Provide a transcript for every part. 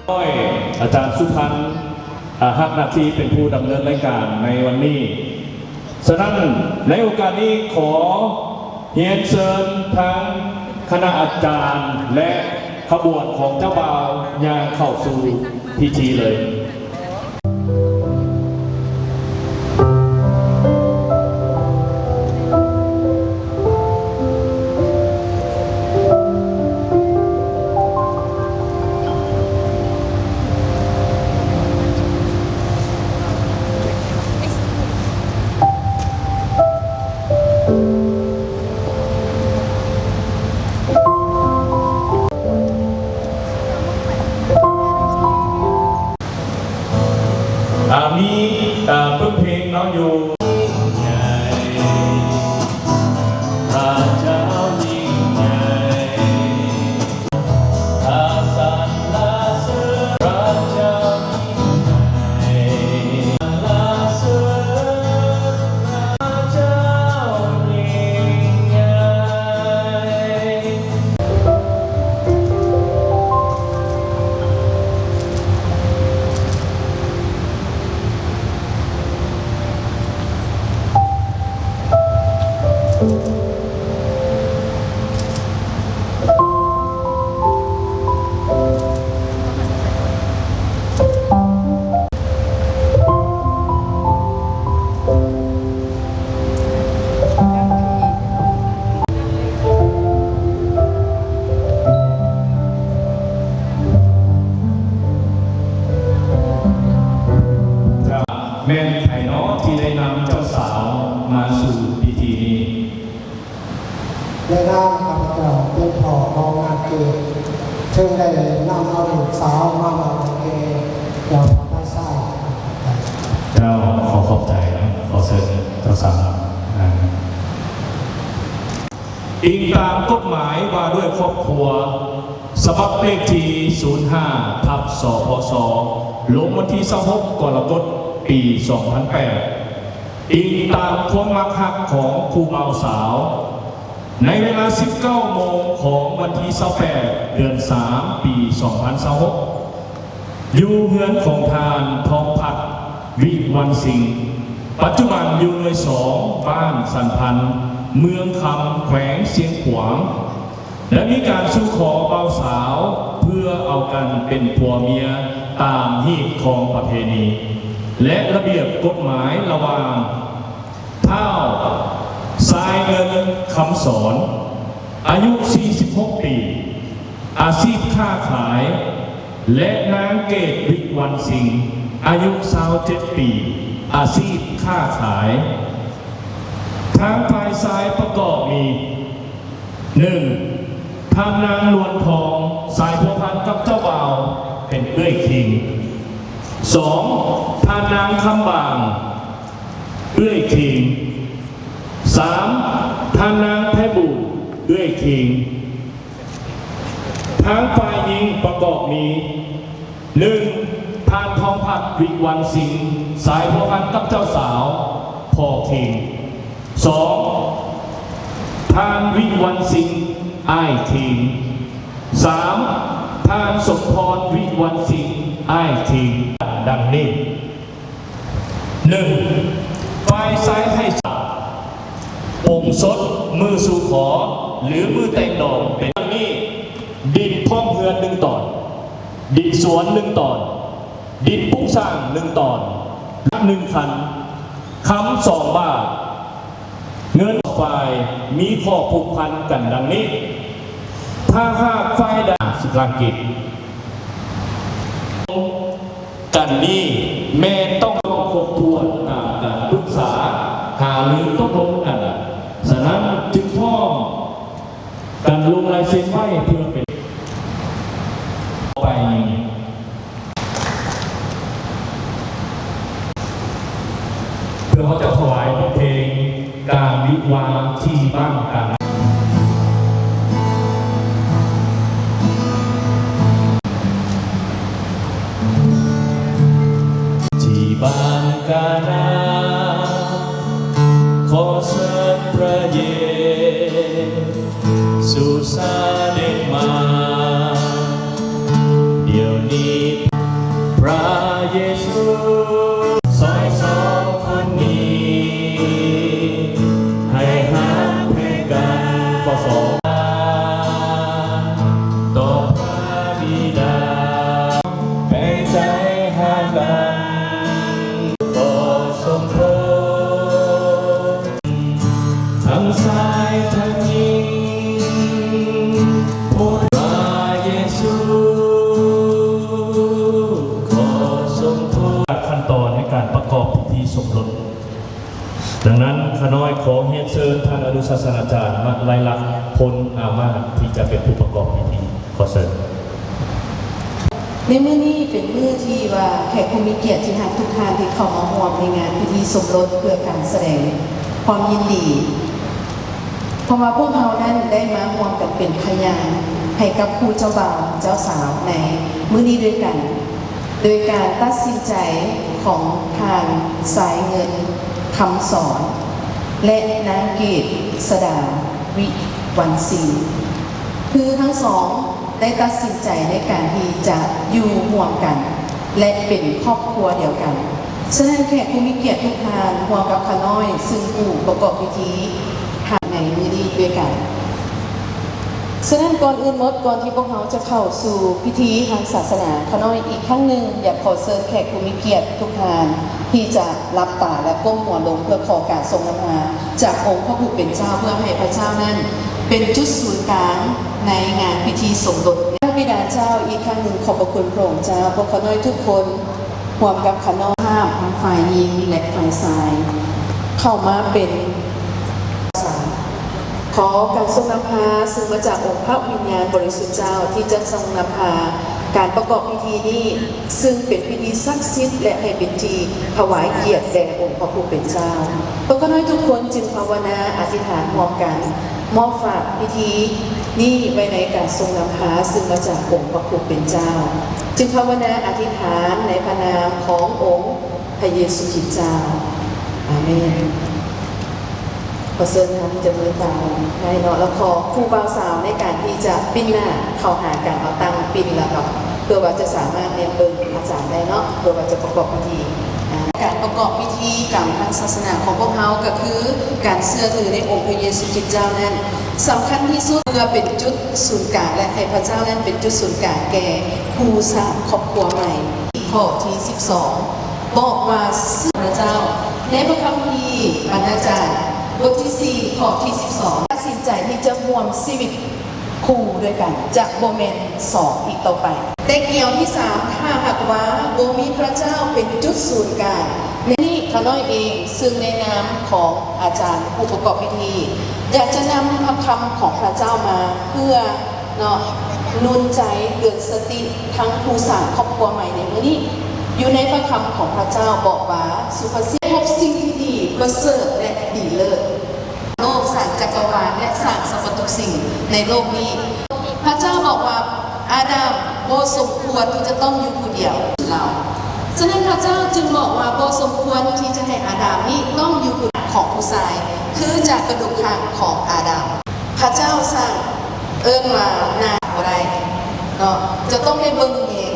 ອາຈານສຸພັນ ອາ ຮັບໜ້າທີ່ເປັນຜູ້ດຳເນີນລາຍການໃນວັນນີ້. ສະນັ້ນ ໃນໂອກາດນີ້ ຂໍຮຽນເຊີນທັງຄະນະອາຈານ ແລະ ຂະບວນຂອງເຈົ້າບ່າວຍ່າງເຂົ້າສູ່ພິທີເລີຍ. ອາ ມີ ອາ ບົດເພງເນາະຢູ່ ພະເຈົ້າຍິ່ງໃຫຍ່ ພະສັນລະເສີນ ພະເຈົ້າຍິ່ງໃຫຍ່ ລະເສີນ ພະເຈົ້າຍິ່ງໃຫຍ່. ຈະແມ່ນໃຜເນາະທີ່ໄດ້ນຳເຈົ້າສາວມາສູ່ພິທີນີ້? ໃນນາມຂ້າພະເຈົ້າເປັນພໍ່ຂອງນາງເກດ ເຊິ່ງໄດ້ນຳເອົາລູກສາວມາມອບໃຫ້ແກ່ເຈົ້າຝ່າຍຊາຍ. ເຈົ້າ ຂໍຂອບໃຈເນາະ ຂໍເຊີນເຈົ້າສາວນາງ. ອີງຕາມກົດໝາຍວ່າດ້ວຍຄອບຄົວ ສະບັບເລກທີສູນຫ້າ ທັບ ສພສ ລົງວັນທີຊາວຫົກ ກໍລະກົດ ປີສອງພັນແປດ ອີງຕາມຄວາມມັກຮັກຂອງຄູ່ບ່າວສາວ ໃນເວລາສິບເກົ້າໂມງຂອງວັນທີຊາວແປດ ເດືອນສາມ ປີສອງພັນຊາວຫົກ ຢູ່ເຮືອນຂອງທ່ານ ທອງພັດ ວິວັນສິງ ປັດຈຸບັນຢູ່ໜ່ວຍສອງ ບ້ານສັນພັນ ເມືອງຄຳ ແຂວງຊຽງຂວາງ ແລະ ມີການສູ່ຂໍບ່າວສາວເພື່ອເອົາກັນເປັນຜົວເມຍຕາມຮີດຄອງປະເພນີ ແລະ ລະບຽບກົດໝາຍລະຫວ່າງ ທ້າວ ຊາຍເງິນ ຄຳສອນ ອາຍຸສີ່ສິບຫົກປີ ອາຊີບຄ້າຂາຍ ແລະ ນາງເກດ ວິວັນສິງ ອາຍຸຊາວເຈັດປີ ອາຊີບຄ້າຂາຍ. ທາງຝ່າຍຊາຍປະກອບມີ ໜຶ່ງ ທ່ານນາງ ລວນທອງ ສາຍພົວພັນກັບເຈົ້າບ່າວເປັນເອື້ອຍຄີງ. ສອງ ທ່ານນາງ ຄຳບາງ ເອື້ອຍຄີງ. ສາມ ທ່ານນາງ ໄພບູນ ເອື້ອຍຄີງ. ທາງຝ່າຍຍິງປະກອບມີ ໜຶ່ງ ທ່ານ ທອງພັດ ວິວັນສິງ ສາຍພົວພັນກັບເຈົ້າສາວ ພໍ່ຄີງ. ສອງ ທ່ານ ວິວັນສິງ ອ້າຍຄີງ. ສາມ ທ່ານ ສົມພອນ ວິວັນສິງ ອ້າຍຄີງ. ດັ່ງນີ້. ໜຶ່ງ ຝ່າຍຊາຍໃຫ້ສາ ອົງສົດ ມື້ສູ່ຂໍ ຫຼື ມື້ແຕ່ງດອງເປັນດັ່ງນີ້: ດິນພ້ອມເຮືອນໜຶ່ງຕອນ, ດິນສວນໜຶ່ງຕອນ, ດິນປຸກສ້າງໜຶ່ງຕອນ, ໜຶ່ງຄັນ, ຄຳສອງບາດ, ເງິນ. ຝ່າຍມີຂໍ້ຜູກພັນກັນດັ່ງນີ້: ຖ້າຫາກຝ່າຍໃດ ສຸພາກິດ ກັນນີ້ແມ່ນຕ້ອງຄົບຖ້ວນຕາມການປຶກສາຫາລືຕົກລົງກັນ, ສະນັ້ນຈຶ່ງພ້ອມກັນລົງລາຍເຊັນໄວ້ເພື່ອເປັນໄປ. ເພື່ອເຮົາຈະຖວາຍບົດເພງການວິວາທີ່ບ້ານການ ທີ່ບ້ານການາ ຂໍເຊີນພຣະເຢຊູສະເດັດມາ ດຽວນີ້ ປະກອບພິທີສົມລົດ. ດັ່ງນັ້ນ ຂ້ານ້ອຍຂໍຮຽນເຊີນທ່ານອະນຸສາສະນາຈານ ມະໄລລັກ ພົນອາມາດ ທີ່ຈະເປັນຜູ້ປະກອບພິທີ. ຂໍເຊີນ. ໃນມື້ນີ້ເປັນມື້ທີ່ວ່າແຂກຜູ້ມີກຽດທີ່ຮັກທຸກທ່ານທີ່ເຂົ້າມາຮ່ວມໃນງານພິທີສົມລົດເພື່ອການສະແດງຄວາມຍິນດີ ເພາະວ່າພວກເຮົານັ້ນໄດ້ມາຮ່ວມກັນເປັນພະຍານໃຫ້ກັບຄູ່ເຈົ້າບ່າວເຈົ້າສາວໃນມື້ນີ້ດ້ວຍກັນ ໂດຍການຕັດສິນໃຈຂອງທ່ານ ສາຍເງິນ ຄຳສອນ ແລະ ນາງ ເກດສະດາ ວິວັນສິງ ຄືທັງສອງໄດ້ຕັດສິນໃຈໃນການທີ່ຈະຢູ່ຮ່ວມກັນ ແລະ ເປັນຄອບຄົວດຽວກັນ. ສະນັ້ນ ແຂກຜູ້ມີກຽດທຸກທ່ານ ຮ່ວມກັບຂ້ານ້ອຍ ຊຶ່ງຜູ້ປະກອບພິທີ ໃນມື້ນີ້ດ້ວຍກັນ. ສະນັ້ນ ກ່ອນອື່ນໝົດ, ກ່ອນທີ່ພວກເຮົາຈະເຂົ້າສູ່ພິທີທາງສາສະໜາ, ຂ້ານ້ອຍອີກຄັ້ງໜຶ່ງ ຢາກຂໍເຊີນແຂກຜູ້ມີກຽດທຸກທ່ານ ທີ່ຈະຫຼັບຕາ ແລະ ກົ້ມຫົວລົງ ເພື່ອຂໍການຊົງນຳພາຈາກອົງພະຜູ້ເປັນເຈົ້າ, ເພື່ອໃຫ້ພະເຈົ້ານັ້ນເປັນຈຸດສູນກາງໃນງານພິທີສົມລົດ. ພະບິດາເຈົ້າ, ອີກຄັ້ງໜຶ່ງ ຂອບພະຄຸນພະອົງເຈົ້າ. ພວກຂ້ານ້ອຍທຸກຄົນ ຮ່ວມກັບຂ້ານ້ອຍ ພາບທັງຝ່າຍຍິງ ແລະ ຝ່າຍຊາຍ ເຂົ້າມາເປັນ ຂໍການຊົງນຳພາ ຊຶ່ງມາຈາກອົງພະວິນຍານບໍລິສຸດເຈົ້າ ທີ່ຈະຊົງນຳພາການປະກອບພິທີນີ້ ຊຶ່ງເປັນພິທີສັກສິດ ແລະ ໃຫ້ເປັນທີ່ຖວາຍກຽດແດ່ອົງພະຜູ້ເປັນເຈົ້າ. ພວກຂ້ານ້ອຍທຸກຄົນຈຶ່ງພາວະນາອະທິຖານຮ່ວມກັນ ມອບຝາກພິທີນີ້ໄວ້ໃນການຊົງນຳພາ ຊຶ່ງມາຈາກອົງພະຜູ້ເປັນເຈົ້າ. ຈຶ່ງພາວະນາອະທິຖານໃນພະນາມຂອງອົງພະເຢຊູຄຣິດເຈົ້າ. ອາເມນ. ຂໍເຊີນທ່ານທີ່ຈະເມີດຕາໄດ້ເນາະ ແລ້ວຂໍຄູ່ບ່າວສາວໃນການທີ່ຈະປິ່ນໜ້າເຂົ້າຫາກັນ ເອົາຕັ້ງປິ່ນ ແລ້ວກໍເພື່ອວ່າຈະສາມາດແນມເບິ່ງອາຈານໄດ້ເນາະ ເພື່ອວ່າຈະປະກອບພິທີ. ອາ ການປະກອບພິທີກຳທາງສາສະໜາຂອງພວກເຮົາ ກໍຄືການເຊື່ອຖືໃນອົງພະເຢຊູຄຣິດເຈົ້ານັ້ນ ສຳຄັນທີ່ສຸດ ເພື່ອເປັນຈຸດສູນກາງ ແລະ ໃຫ້ພະເຈົ້ານັ້ນເປັນຈຸດສູນກາງແກ່ຄູ່ສ້າງຄອບຄົວໃໝ່. ຂໍ້ທີສິບສອງ ບອກວ່າ ເຊື່ອພະເຈົ້າ. ໃນພະຄຳພີບັນນາຈານ ບົດທີສີ່ ຂໍ້ທີສິບສອງ ຕັດສິນໃຈທີ່ຈະຮ່ວມຊີວິດຄູ່ດ້ວຍກັນ ຈະບໍ່ແມ່ນສອງອີກຕໍ່ໄປ. ແຕ່ກ່ຽວທີສາມ ຖ້າຫາກວ່າບໍ່ມີພະເຈົ້າເປັນຈຸດສູນກາງ ໃນນີ້ຂ້ານ້ອຍເອງ ຊຶ່ງໃນນາມຂອງອາຈານຜູ້ປະກອບພິທີ ຢາກຈະນຳພະຄຳຂອງພະເຈົ້າມາເພື່ອ ເນາະ ໜູນໃຈເຕືອນສະຕິທັງຜູ້ສ້າງຄອບຄົວໃໝ່ໃນມື້ນີ້. ຢູ່ໃນພະຄຳຂອງພະເຈົ້າບອກວ່າ ສຸພາສິດ ພົບສິ່ງທີ່ດີປະເສີດ ແລະ ດີເລີດ. ໂລກ ສ້າງຈັກກະວານ ແລະ ສ້າງສັບພະທຸກສິ່ງໃນໂລກນີ້. ພະເຈົ້າບອກວ່າ ອາດາມບໍ່ສົມຄວນທີ່ຈະຕ້ອງຢູ່ຜູ້ດຽວ. ລາວ ສະນັ້ນພະເຈົ້າຈຶ່ງບອກວ່າ ບໍ່ສົມຄວນທີ່ຈະໃຫ້ອາດາມນີ້ຕ້ອງຢູ່ຜູ້ ຂອງຜູ້ຊາຍ ຄືຈາກກະດູກຂ້າງຂອງອາດາມ. ພະເຈົ້າສ້າງ ເອີ້ນວ່ານາງບໍ່ໄດ້ເນາະ ຈະຕ້ອງໄດ້ເບິ່ງແຍງ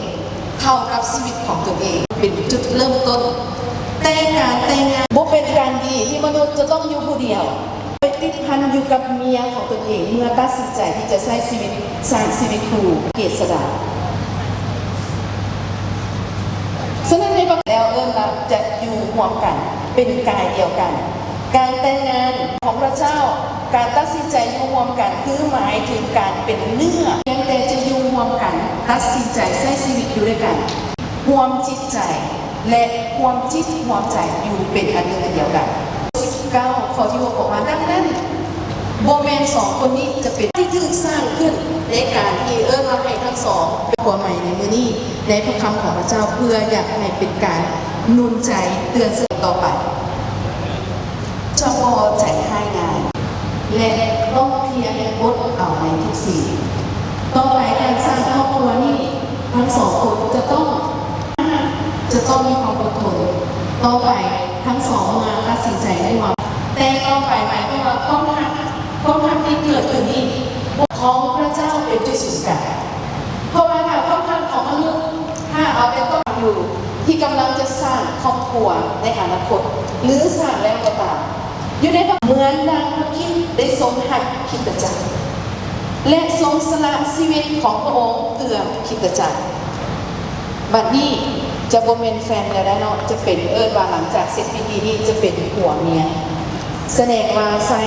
ເທົ່າກັບຊີວິດຂອງຕົນເອງ ເປັນຈຸດເລີ່ມຕົ້ນ. ແຕ່ການແຕ່ງງານບໍ່ເປັນການດີທີ່ມະນຸດຈະຕ້ອງຢູ່ຜູ້ດຽວ ໄປຕິດພັນຢູ່ກັບເມຍຂອງຕົນເອງ ເມື່ອຕັດສິນໃຈທີ່ຈະໃຊ້ຊີວິດ ສ້າງຊີວິດຄູ່. ເກດສະດາ. ສະນັ້ນໃນບັດແລ້ວເອີ້ນວ່າຈະຢູ່ຮ່ວມກັນເປັນກາຍດຽວກັນ. ການແຕ່ງງານຂອງພະເຈົ້າ, ການຕັດສິນໃຈຢູ່ຮ່ວມກັນ ຄືໝາຍເຖິງການເປັນເນື້ອ. ພຽງແຕ່ຈະຢູ່ຮ່ວມກັນ, ຕັດສິນໃຈໃຊ້ຊີວິດຢູ່ດ້ວຍກັນ, ຮ່ວມຈິດໃຈ ແລະ ຮ່ວມຈິດຮ່ວມໃຈຢູ່ເປັນອັນໜຶ່ງອັນດຽວກັນ. ສິບເກົ້າ ຂໍ້ທີຫົກ ບອກວ່າ ດັ່ງນັ້ນ ບໍ່ແມ່ນສອງຄົນນີ້ຈະເປັນ ທີ່ຖືກສ້າງຂຶ້ນໃນການທີ່ເອີ້ນວ່າໃຫ້ທັງສອງເປັນຄອບຄົວໃໝ່ໃນມື້ນີ້ ໃນພະຄຳຂອງພະເຈົ້າ ເພື່ອຢາກໃຫ້ເປັນການໜູນໃຈເຕືອນສະຕິຕໍ່ໄປ. ຈະບໍ່ໃຈຮ້າຍງ່າຍ ແລະ ຕ້ອງພຽງອົດເອົາໃນທຸກສິ່ງ. ຕໍ່ໄປການສ້າງຄອບຄົວນີ້ ທັງສອງຄົນຈະຕ້ອງ ຈະຕ້ອງມີຄວາມອົດທົນ. ຕໍ່ໄປທັງສອງເມື່ອຕັດສິນໃຈຮ່ວມ ແຕ່ຕໍ່ໄປໝາຍຄວາມວ່າຄວາມຮັກ, ຄວາມຮັກທີ່ເກີດຂຶ້ນນີ້ຂອງພະເຈົ້າເປັນຈຸດສູນກາງ. ເພາະວ່າຖ້າຄວາມຮັກຂອງມະນຸດ ຖ້າເອົາແຕ່ຕ້ອງຢູ່ທີ່ກຳລັງຈະສ້າງຄອບຄົວໃນອະນາຄົດ ຫຼື ສ້າງແລ້ວກໍຕາມ ຢູ່ໃນພະ ເໝືອນດັ່ງພະຄຣິດໄດ້ຊົງຮັກຄຣິສຕະຈັກ ແລະ ຊົງສະຫຼະຊີວິດຂອງພະອົງເພື່ອຄຣິສຕະຈັກ. ບັດນີ້ຈະບໍ່ແມ່ນແຟນແລ້ວໄດ໋ເນາະ, ຈະເປັນ ເອີ້ນວ່າຫຼັງຈາກເສັດພິທີນີ້ຈະເປັນຜົວເມຍ. ສະແດງວ່າຊາຍ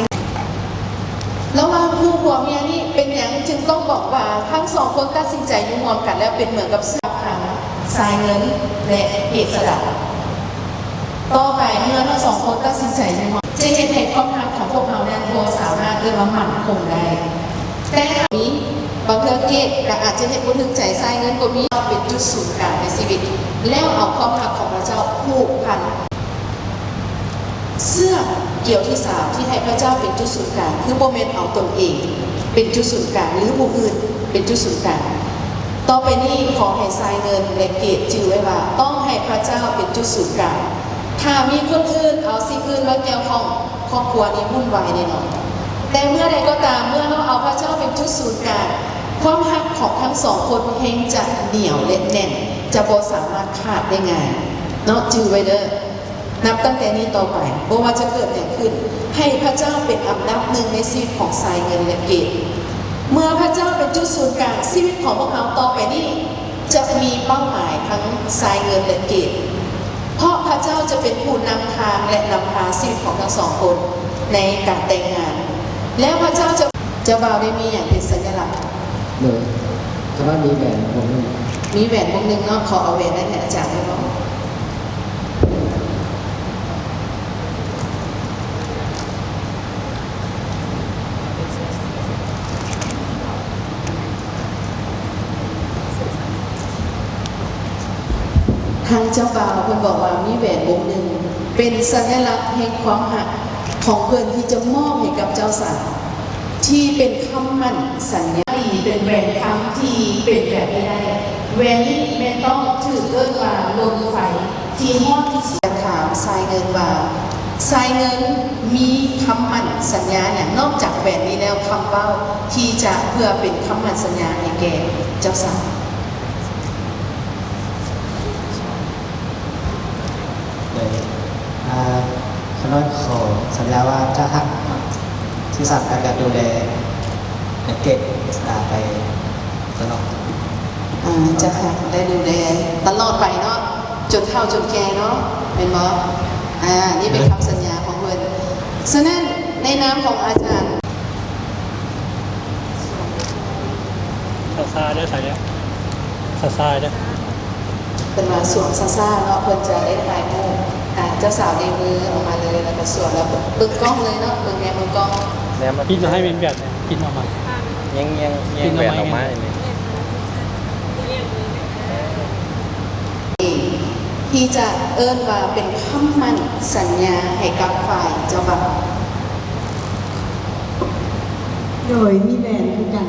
ລະຫວ່າງຄູ່ຜົວເມຍນີ້ ເປັນຫຍັງຈຶ່ງຕ້ອງບອກວ່າທັງສອງຄົນຕັດສິນໃຈຢູ່ຮ່ວມກັນແລ້ວເປັນເໝືອນກັບຊາຍເງິນ ແລະ ເກດສະດາ? ຕໍ່ໄປເມື່ອທັງສອງຄົນຕັດສິນໃຈຢູ່ ຈະເຮັດໃຫ້ຄວາມຮັກຂອງພວກເຮົານັ້ນບໍ່ສາມາດເອີ້ນວ່າໝັ້ນຄົງໄດ້. ແຕ່ຖ້າມີບາງເທື່ອເກດກໍອາດຈະເຮັດບໍ່ຖືກໃຈຊາຍເງິນກໍມີ. ເປັນຈຸດສູນກາງໃນຊີວິດ ແລ້ວເອົາຄວາມຮັກຂອງພະເຈົ້າຜູກພັນ ເຊືອກກ່ຽວທີສາມທີ່ໃຫ້ພະເຈົ້າເປັນຈຸດສູນກາງ ຄືບໍ່ແມ່ນເອົາຕົນເອງເປັນຈຸດສູນກາງ ຫຼື ຜູ້ອື່ນເປັນຈຸດສູນກາງ. ຕໍ່ໄປນີ້ຂໍໃຫ້ຊາຍເງິນ ແລະ ເກດຈື່ໄວ້ວ່າ ຕ້ອງໃຫ້ພະເຈົ້າເປັນຈຸດສູນກາງ. ຖ້າມີຄົນອື່ນເອົາສິ່ງອື່ນມາກ່ຽວຂ້ອງ ຄອບຄົວນີ້ວຸ່ນວາຍແນ່ນອນ. ແຕ່ເມື່ອໃດກໍຕາມ ເມື່ອເຮົາເອົາພະເຈົ້າເປັນຈຸດສູນກາງ ຄວາມຮັກຂອງທັງສອງຄົນແຮ່ງຈະໜຽວ ແລະ ແໜ້ນ ຈະບໍ່ສາມາດຂາດໄດ້ງ່າຍເນາະ. ຈື່ໄວ້ເດີ. ນັບຕັ້ງແຕ່ນີ້ຕໍ່ໄປ ບໍ່ວ່າຈະເກີດຫຍັງຂຶ້ນ ໃຫ້ພະເຈົ້າເປັນອັນດັບໜຶ່ງໃນຊີວິດຂອງຊາຍເງິນ ແລະ ເກດ. ເມື່ອພະເຈົ້າເປັນຈຸດສູນກາງ ຊີວິດຂອງພວກເຮົາຕໍ່ໄປນີ້ຈະມີເປົ້າໝາຍທັງຊາຍເງິນ ແລະ ເກດ ເພາະພະເຈົ້າຈະເປັນຜູ້ນຳທາງ ແລະ ນຳພາຊີວິດຂອງທັງສອງຄົນໃນການແຕ່ງງານ. ແລ້ວພະເຈົ້າຈະ ເຈົ້າບ່າວໄດ້ມີຫຍັງເປັນສັນຍະລັກ? ໂດຍ ຂ້ານ້ອຍມີແຫວນວົງໜຶ່ງ. ມີແຫວນວົງໜຶ່ງເນາະ. ຂໍເອົາແຫວນນັ້ນໃຫ້ອາຈານໄດ້ບໍ່? ທາງເຈົ້າບ່າວເພິ່ນບອກວ່າມີແຫວນວົງໜຶ່ງ ເປັນສັນຍະລັກແຫ່ງຄວາມຮັກຂອງເພິ່ນທີ່ຈະມອບໃຫ້ກັບເຈົ້າສາວ ທີ່ເປັນຄຳໝັ້ນສັນຍາ. ເປັນແຫວນຄຳທີ່ເປັນແບບນີ້ໄດ້. ແຫວນນີ້ແມ່ນຕ້ອງຖືກເອີ້ນວ່າລົມໄຟທີ່ຮ້ອນທີ່ສຸດ. ຢາກຖາມຊາຍເງິນວ່າ ຊາຍເງິນມີຄຳໝັ້ນສັນຍາຫຍັງນອກຈາກແຫວນນີ້ແລ້ວ ຄຳເວົ້າທີ່ຈະເພື່ອເປັນຄຳໝັ້ນສັນຍາໃຫ້ແກ່ເຈົ້າສາວ? ໂດຍ ອ່າ ຂ້ານ້ອຍຂໍສັນຍາວ່າຈະຮັກ ຊື່ສັດ ແລະ ກະດູແລ ແລະ ເກັບ ອ່າ ໄປຕະຫຼອດ. ອ່າ ຈະຮັກ ແລະ ດູແລຕະຫຼອດໄປເນາະ ຈົນເຖົ້າຈົນແກ່ເນາະ ແມ່ນບໍ່? ອ່າ ນີ້ເປັນຄຳສັນຍາຂອງເພິ່ນ. ສະນັ້ນ ໃນນາມຂອງອາຈານ ຊ້າໆເດີ ຊ້າໆເດີ ເພິ່ນວ່າສວມຊ້າໆເນາະ ເພິ່ນຈະໄດ້ຖ່າຍຮູບ. ອ່າ ເຈົ້າສາວແຍງມືອອກມາເລີຍ ແລ້ວກໍສວມ ແລ້ວເບິ່ງກ້ອງເລີຍເນາະ ເບິ່ງແຍງມືກ້ອງ. ແນມມາ ປິດໃຫ້ແມ່ນແບບນີ້ ປິດອອກມາ ແຍງ ແຍງ ແຍງແຫວນອອກມານີ້ ທີ່ຈະເອີ້ນວ່າເປັນຄຳໝັ້ນສັນຍາໃຫ້ກັບຝ່າຍເຈົ້າບ່າວ. ໂດຍ ມີແຫວນຄືກັນ.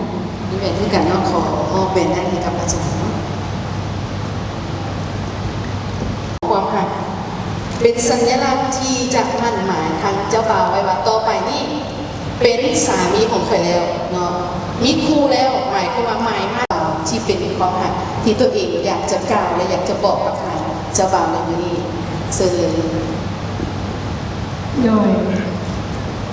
ມີແຫວນຄືກັນເນາະ. ຂໍມອບແຫວນນັ້ນໃຫ້ກັບອາຈານເນາະ. ຄວາມຮັກເປັນສັນຍະລັກທີ່ຈະໝັ້ນໝາຍທາງເຈົ້າບ່າວໄວ້ວ່າ ຕໍ່ໄປນີ້ເປັນສາມີຂອງຂ້ອຍແລ້ວເນາະ ມີຄູ່ແລ້ວ ໝາຍຄວາມວ່າໝາຍໝັ້ນທີ່ເປັນຄວາມຮັກທີ່ຕົວເອງຢາກຈະກ່າວ ແລະ ຢາກຈະບອກກັບທາງເຈົ້າບ່າວໃນມື້ນີ້. ເຊີນເລີຍ. ໂດຍ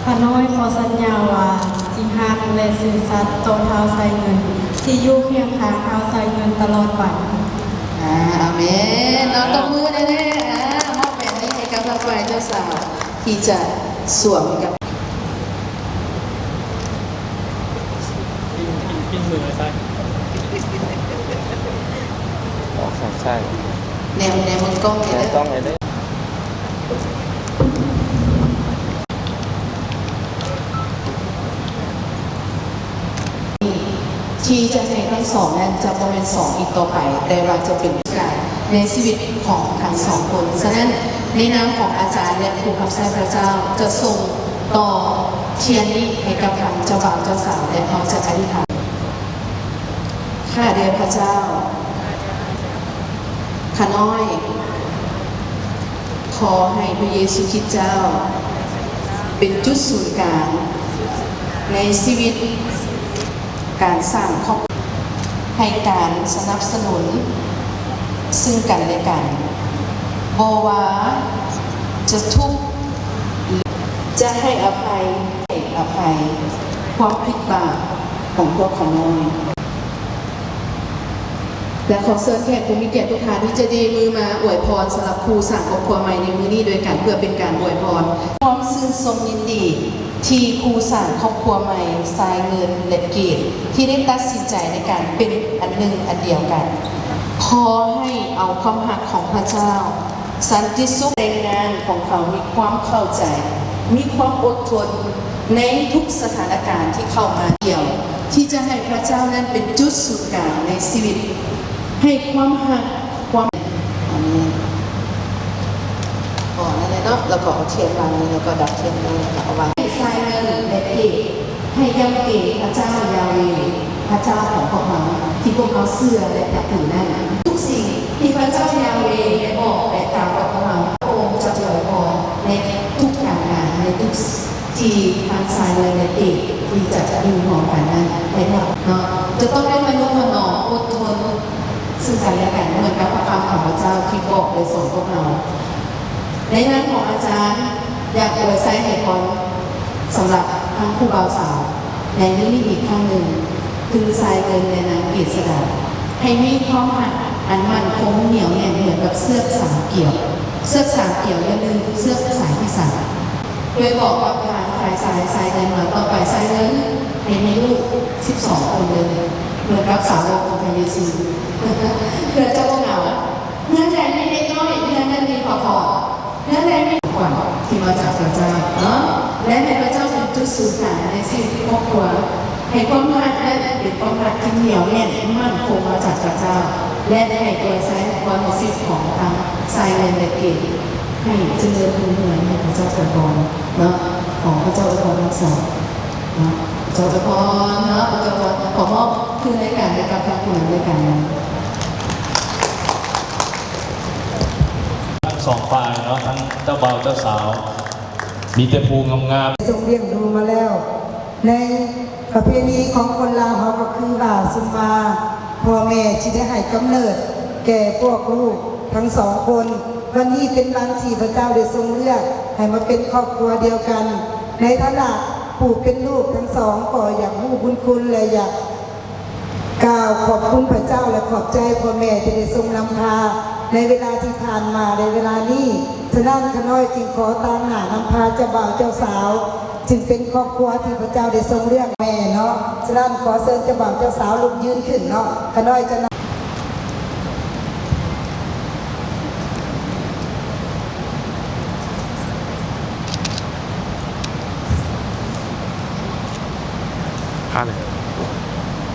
ຂ້ານ້ອຍຂໍສັນຍາວ່າ ຊິຮັກ ແລະ ຊື່ສັດຕໍ່ທ້າວໄຊເງິນ ຊິຢູ່ຄຽງຂ້າງທ້າວໄຊເງິນຕະຫຼອດໄປ. ອາ ອາເມນເນາະ. ຕົບມືແດ່ໆ. ອາ ມອບແບບນີ້ໃຫ້ກັບທາງຝ່າຍເຈົ້າສາວທີ່ຈະສວມໃຫ້ກັບ ປິ່ນ ປິ່ນມືໃສ່ ອອກຂ້າງຊ້າຍ ແນມ ແນມເບິ່ງກ້ອງແດ່ເດີ ແນມກ້ອງແດ່ເດີ. ທີ່ຈະໃຫ້ທັງສອງນັ້ນຈະບໍ່ແມ່ນສອງອີກຕໍ່ໄປ, ແຕ່ວ່າຈະເປັນການໃນຊີວິດຂອງທັງສອງຄົນ. ສະນັ້ນ, ໃນນາມຂອງອາຈານ ແລະ ຄູຄຳສອນພະເຈົ້າ ຈະສົ່ງຕໍ່ທຽນນີ້ໃຫ້ກັບທາງເຈົ້າບ່າວເຈົ້າສາວ ແລະ ເຮົາຈະອະທິຖານ. ຂ້າແດ່ພະເຈົ້າ, ຂ້ານ້ອຍ ຂໍໃຫ້ພະເຢຊູຄຣິດເຈົ້າເປັນຈຸດສູນກາງໃນຊີວິດການສ້າງຄອບຄົວ, ໃຫ້ການສະໜັບສະໜູນເຊິ່ງກັນແລະກັນ, ບໍ່ວ່າຈະທຸກ ຈະໃຫ້ອະໄພ, ໃຫ້ອະໄພຄວາມຜິດບາບຂອງພວກຂ້ານ້ອຍ. ແລະ ຂໍເຊີນແຂກຜູ້ມີກຽດທຸກທ່ານທີ່ຈະເຍມືມາອວຍພອນສຳລັບຄູ່ສ້າງຄອບຄົວໃໝ່ໃນມື້ນີ້ດ້ວຍກັນ ເພື່ອເປັນການອວຍພອນ. ຄວາມຊື່ນຊົມຍິນດີທີ່ຄູ່ສ້າງຄອບຄົວໃໝ່ ຊາຍເງິນ ແລະ ເກດ ທີ່ໄດ້ຕັດສິນໃຈໃນການເປັນອັນໜຶ່ງອັນດຽວກັນ. ຂໍໃຫ້ເອົາຄວາມຮັກຂອງພະເຈົ້າ ສັນຕິສຸກ ແຕ່ງງານຂອງເຂົາມີຄວາມເຂົ້າໃຈ, ມີຄວາມອົດທົນໃນທຸກສະຖານະການທີ່ເຂົ້າມາກ່ຽວ, ທີ່ຈະໃຫ້ພະເຈົ້ານັ້ນເປັນຈຸດສູນກາງໃນຊີວິດ, ໃຫ້ຄວາມຮັກ, ຄວາມ ອາເມນ. ອໍ ນັ້ນແຫຼະເນາະ, ແລ້ວກໍເອົາທຽນວາງນີ້ ແລ້ວກໍດັບທຽນນີ້ ແລ້ວກໍເອົາວາງ. ໃສ່ເງິນ ແລະ ເກດ ໃຫ້ຢ້ຳເກງພະເຈົ້າຢາເວ ພະເຈົ້າຂອງພວກເຮົາ ທີ່ພວກເຮົາເຊື່ອ ແລະ ນັບຖືນັ້ນ. ທຸກສິ່ງທີ່ພະເຈົ້າຢາເວໄດ້ບອກ ແລະ ກ່າວກັບພວກເຮົາ, ພະອົງຈະອວຍພອນໃນທຸກການງານ, ໃນທຸກທີ່ທາງຊາຍ ແລະ ເກດທີ່ຈະຢູ່ຮ່ວມກັນນັ້ນ ໃຫ້ເຮົາເນາະ ຈະຕ້ອງໄດ້ທະນຸຖະໜອມ ອົດທົນ ຊຶ່ງກັນ ແລະ ກັນ ເໝືອນກັບພະຄຳຂອງພະເຈົ້າທີ່ບອກ ແລະ ສອນພວກເຮົາ. ໃນນາມຂອງອາຈານ ຢາກອວຍໄຊໃຫ້ພອນສຳລັບທັງຄູ່ບ່າວສາວໃນມື້ນີ້ອີກຄັ້ງໜຶ່ງ, ຄືຊາຍເງິນ ແລະ ນາງເກດສະດາ ໃຫ້ມີຄວາມຮັກອັນໝັ້ນຄົງໜຽວແໜ້ນເໝືອນກັບເຊືອກສາມກ່ຽວ. ເຊືອກສາມກ່ຽວ ຢ່າລືມເຊືອກສາຍທີສາມ. ໂດຍບອກກັບທາງຝ່າຍຊາຍ, ຊາຍເງິນວ່າ ຕໍ່ໄປຊາຍເງິນໃຫ້ມີລູກສິບສອງຄົນເລີຍ, ເໝືອນກັບສາວົກຂອງພະເຢຊູ ເພື່ອຈະບໍ່ເຫງົາ. ເຮືອນໃດມີເດັກນ້ອຍ ເຮືອນນັ້ນມີພະພອນ. ເຮືອນໃດມີຂວັນທີ່ມາຈາກພະເຈົ້າເນາະ ແລະ ໃຫ້ພະເຈົ້າເປັນຈຸດສູນກາງໃນຊີວິດຄອບຄົວ, ໃຫ້ຄວາມຮັກນັ້ນເປັນຄວາມຮັກທີ່ໜຽວແໜ້ນໝັ້ນຄົງມາຈາກພະເຈົ້າ ແລະ ໃຫ້ອວຍໄຊພອນໃນຊີວິດຂອງທັງຊາຍເງິນ ແລະ ເກດ ໃຫ້ຈະເລີນຮຸ່ງເຮືອງ, ໃຫ້ພະເຈົ້າອວຍພອນເນາະ. ຂໍພະເຈົ້າອວຍພອນທັງສອງເນາະ, ພະເຈົ້າອວຍພອນເນາະ, ພະເຈົ້າອວຍພອນ. ຂໍມອບຄືນໃນການໃຫ້ກັບທັງຜູ້ນຳໃນການ ທັງສອງຝ່າຍເນາະ, ທັງເຈົ້າບ່າວເຈົ້າສາວ ມີແຕ່ຜູ້ງາມໆ. ຊົງລ້ຽງດູມາແລ້ວ. ໃນປະເພນີຂອງຄົນລາວເຮົາກໍຄືວ່າ ຊຸມມາພໍ່ແມ່ທີ່ໄດ້ໃຫ້ກຳເນີດແກ່ພວກລູກທັງສອງຄົນ. ວັນນີ້ເປັນວັນທີ່ພະເຈົ້າໄດ້ຊົງເລືອກໃຫ້ມາເປັນຄອບຄົວດຽວກັນ. ໃນຖານະຜູ້ເປັນລູກທັງສອງ ກໍຢາກຮູ້ບຸນຄຸນ ແລະ ຢາກ ກ່າວຂອບຄຸນພະເຈົ້າ ແລະ ຂອບໃຈພໍ່ແມ່ທີ່ໄດ້ຊົງນຳພາໃນເວລາທີ່ຜ່ານມາ ໃນເວລານີ້. ສະນັ້ນ ຂ້ານ້ອຍຈຶ່ງຂໍຕາງໜ້ານຳພາເຈົ້າບ່າວເຈົ້າສາວ ຈຶ່ງເປັນຄອບຄົວທີ່ພະເຈົ້າໄດ້ຊົງເລືອກແມ່ເນາະ. ສະນັ້ນ ຂໍເຊີນເຈົ້າບ່າວເຈົ້າສາວລຸກຢືນຂຶ້ນເນາະ. ຂ້ານ້ອຍຈະນຳ ພາເລີຍ.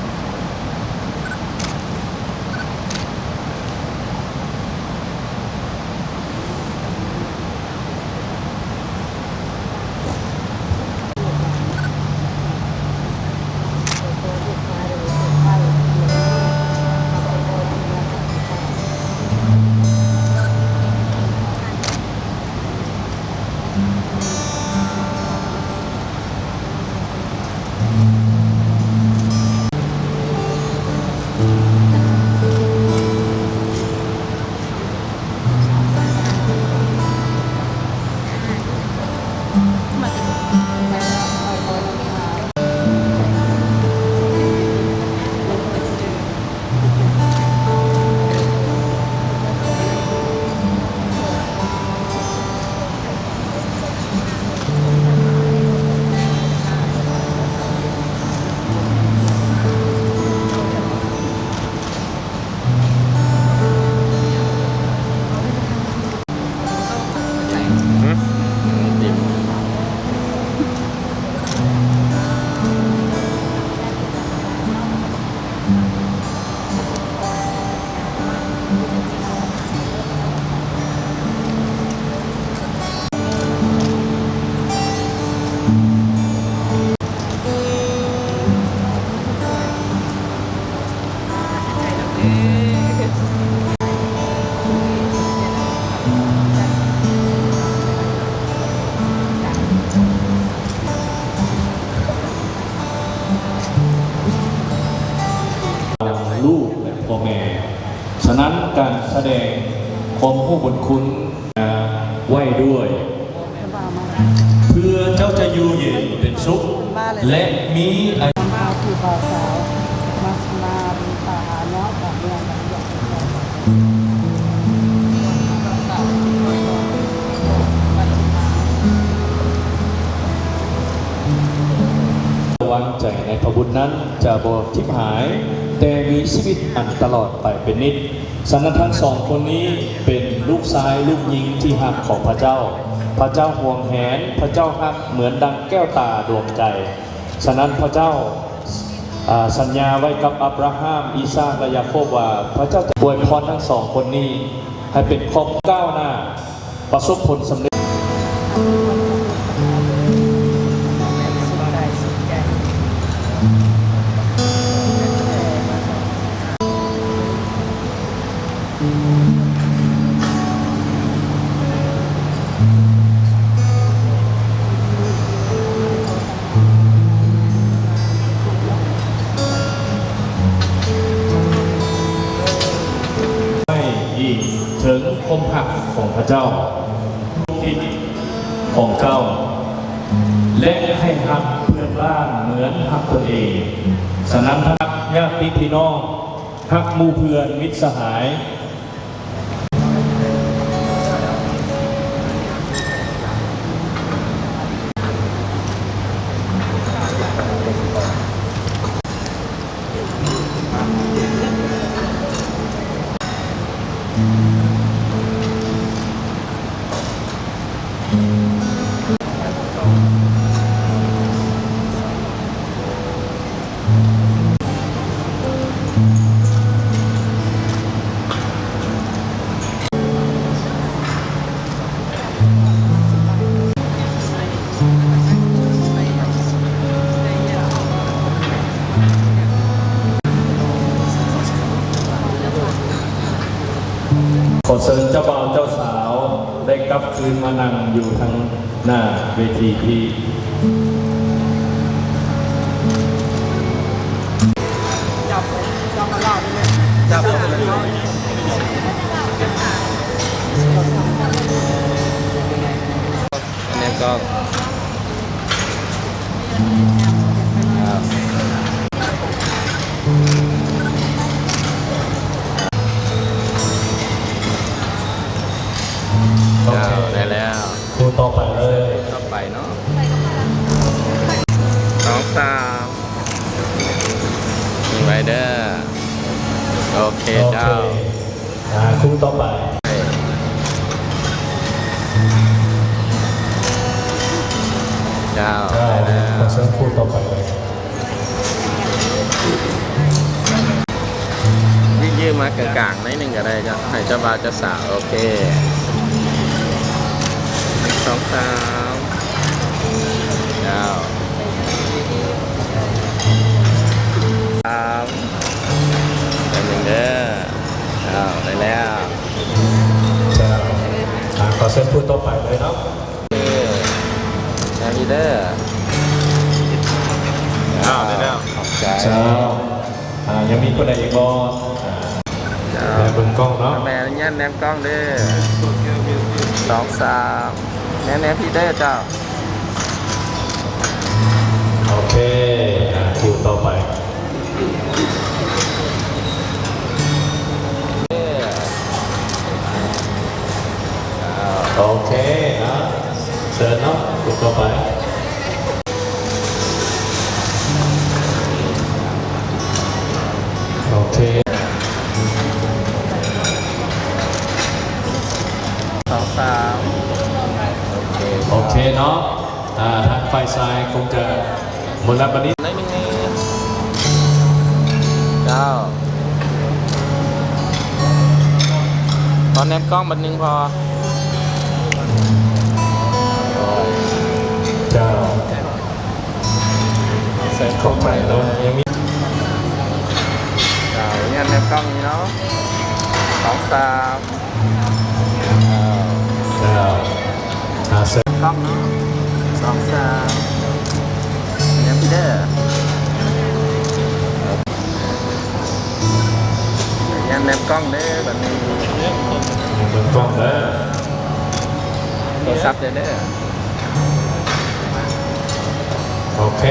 ลูກและพ่อแม่ ฉะนั้นการแสดงความรู้บุญคุณไว้ด้วย เพื่อเจ้าจะอยู่เย็นเป็นสุข และมีอายุ ມາຜູ້ບ່າວສາວ ມາ ມາຕາມເນາະ ຕາມເມືອງ ຕາມເຮືອນ ວາງໃຈໃນພະບຸດ ນັ້ນຈະບໍ່ຖິ້ມຫາຍ, ແຕ່ມີຊີວິດອັນຕະຫຼອດໄປເປັນນິດ. ສະນັ້ນທັງສອງຄົນນີ້ເປັນລູກຊາຍລູກຍິງທີ່ຮັກຂອງພະເຈົ້າ. ພະເຈົ້າຫວງແຫນ, ພະເຈົ້າຮັກເໝືອນດັ່ງແກ້ວຕາດວງໃຈ. ສະນັ້ນພະເຈົ້າ, ອາ, ສັນຍາໄວ້ກັບອັບຣາຮາມ, ອີສາກ ແລະ ຢາໂຄບວ່າ ພະເຈົ້າຈະອວຍພອນທັງສອງຄົນນີ້ໃຫ້ເປັນຄອບຄົວກ້າວໜ້າ. ປະສົບຜົນສຳເລັດ. ໃຫ້ອີກເຖິງຄວາມຮັກຂອງພະເຈົ້າ, ຂອງເຈົ້າ ແລະ ໃຫ້ຮັກເພື່ອນບ້ານເໝືອນຮັກຕົນເອງ. ສະນັ້ນ ຮັກຍາດຕິພີ່ນ້ອງ, ຮັກໝູ່ເພື່ອນມິດສະຫາຍ. ຂໍເຊີນເຈົ້າບ່າວເຈົ້າສາວໄດ້ກັບຄືນມານັ່ງຢູ່ທາງໜ້າເວທີທີ່ ແນມກ້ອງ ໂອເຄ ໄດ້ແລ້ວ ຄູ່ຕໍ່ໄປເລີຍ ຕໍ່ໄປເນາະ ສອງ ສາມ ຍິງໄວ້ເດີ ໂອເຄ ໂອເຄ ເຈົ້າ. ອ່າ ຄູ່ຕໍ່ໄປ ເຈົ້າ ເຈົ້າ ໄດ້ແລ້ວ ຂໍເຊີນຄູ່ຕໍ່ໄປເລີຍ ຍືດໆມາກາງໆໜ້ອຍໜຶ່ງກໍໄດ້ເຈົ້າ ໃຫ້ເຈົ້າບ່າວເຈົ້າສາວ ໂອເຄ ໜຶ່ງ ສອງ ສາມ ເຈົ້າ ສາມ ແປັບໜຶ່ງເດີ ອ້າວ ໄດ້ແລ້ວ ເຈົ້າ ອ່າ ຂໍເຊີນຜູ້ຕໍ່ໄປເລີຍເນາະ ເອີ ແນມອີເດີ ອ້າວ ໄດ້ແລ້ວ ຂອບໃຈ ເຈົ້າ ອ່າ ຍັງມີຜູ້ໃດອີກບໍ່? ອ່າ ເຈົ້າ ແນມເບິ່ງກ້ອງເນາະ ແນມ ແນມກ້ອງເດີ ສອງ ສາມ ແນມ ແນມພີເດີເຈົ້າ ໂອເຄ ອ່າ ຄູ່ຕໍ່ໄປ ໂອເຄ ອ່າ ເຊີນເນາະ ຄູ່ຕໍ່ໄປ ໂອເຄ ສອງ ສາມ ໂອເຄ ໂອເຄເນາະ ອ່າ ທາງຝ່າຍຊາຍຄົງຈະໝົດແລ້ວບັດນີ້ ໜ້ອຍໜຶ່ງແນ່ ເຈົ້າ ຂໍແນມກ້ອງບັດໜຶ່ງພໍ ເຈົ້າ ໃສ່ເຂົ້າໄປເນາະ ຍັງມີ ເຈົ້າ ແນມກ້ອງນີ້ເນາະ ສອງ ສາມ ເຈົ້າ ເຈົ້າ ອ່າ ເຊີນ ກ້ອງເນາະ ສອງ ສາມ ແນມພີເດີ ແນມ ແນມກ້ອງເດີ ບັດນີ້ ແນມເບິ່ງກ້ອງເດີ ໂທລະສັບເດີ ໂອເຄ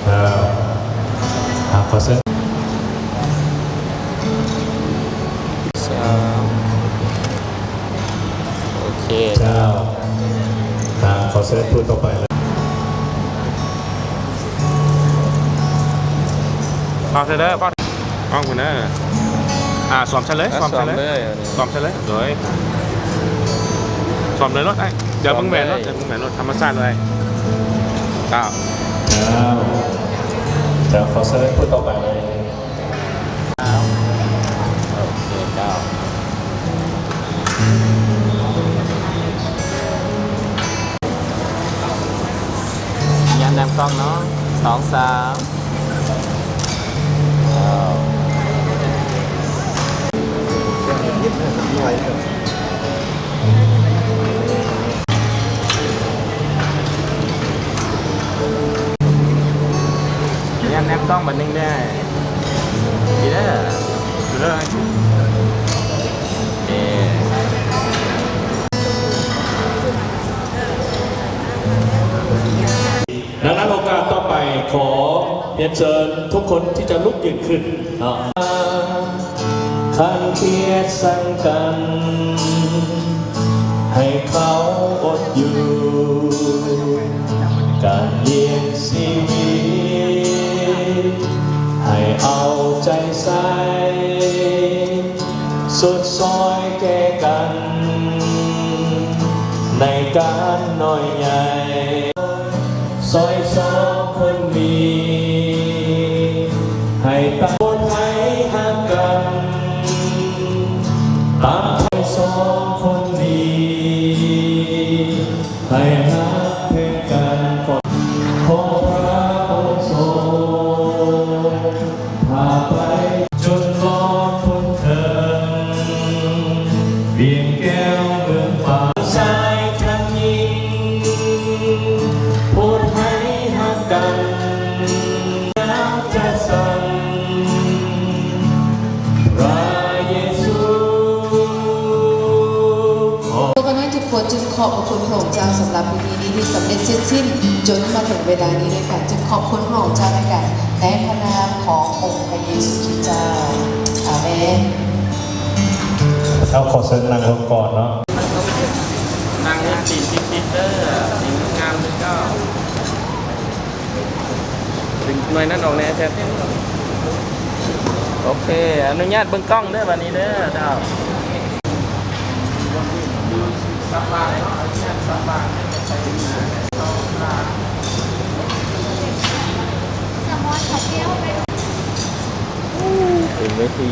ເຈົ້າ ອ່າ ຂໍເຊີນ ສາມ ໂອເຄ ເຈົ້າ ອ່າ ຂໍເຊີນຜູ້ຕໍ່ໄປເລີຍ ເ ເຝົ້າເດີ ເຝົ້າ ກ້ອງພຸ້ນເດີ. ອ່າ ສວມໃສ່ເລີຍ ອ່າ ສວມໃສ່ເລີຍ ສວມເລີຍ ສວມໃສ່ເລີຍ ໂດຍ ສວມເລີຍໂລດອ້າຍ. ດຽວເບິ່ງແຫວນໂລດ ດຽວເບິ່ງແຫວນໂລດ ທຳມະຊາດເລີຍ. ເຈົ້າ ເຈົ້າ ເຈົ້າ ຂໍເຊີນຜູ້ຕໍ່ໄປເລີຍ. ໂອເຄ ເຈົ້າ ຍາມນຳກ້ອງເນາະ ສອງ ສາມ. ແນມ ແນມກ້ອງບາດໜຶ່ງເດີ ດີເດີ ເດີ ເອີ. ດັ່ງນັ້ນໂອກາດຕໍ່ໄປ ຂໍຮຽນເຊີນທຸກຄົນທີ່ຈະລຸກຢືນຂຶ້ນເນາະ. ຄັນຄຽດສັງກັນ ໃຫ້ເຂົາອົດຢູ່ ການລ້ຽງຊີວິດ ໃຫ້ເອົາໃຈໃສ່ ສົດຊ່ອຍແກ່ກັນ ໃນການນ້ອຍໃຫຍ່ ຊ່ອຍສອງຄົນນີ້ ໃຫ້ຕາຍ ຄົນໃຫ້ຮັກກັນ ຕາມໃຫ້ສອງຄົນນີ້ ໃຫ້ຮັກແພງກັນ ຂໍພະອົງຊົງ ພາໄປຈົນຮອດພົ້ນເຖິງ ວຽງແກ້ວເມືອງປາກ ຊາຍທັງຍິງ ໂປດໃຫ້ຮັກກັນ ນ້ຳຈະສັ່ນ ພະເຢຊູ ຂໍ ພວກຂ້ານ້ອຍທຸກຄົນຈຶ່ງຂອບພະຄຸນພະອົງເຈົ້າ ສຳລັບພິທີນີ້ທີ່ສຳເລັດເສັດສິ້ນ ຈົນມາເຖິງເວລານີ້ດ້ວຍກັນ ຈຶ່ງຂອບຄຸນພະອົງເຈົ້າດ້ວຍກັນ ໃນພະນາມຂອງອົງພະເຢຊູຄຣິສເຈົ້າ. ອາເມນ. ເອົາ ຂໍເຊີນນັ່ງລົງກ່ອນເນາະ ນັ່ງໃຫ້ຕີນຕິດໆເດີ ຕີນງາມເດີເຈົ້າ. ດຶງໜ່ວຍນັ້ນອອກແດ່ແຊບ. ໂອເຄ ອະນຸຍາດເບິ່ງກ້ອງເດີ ບາດນີ້ເດີເຈົ້າ. ເປັນເວທີ.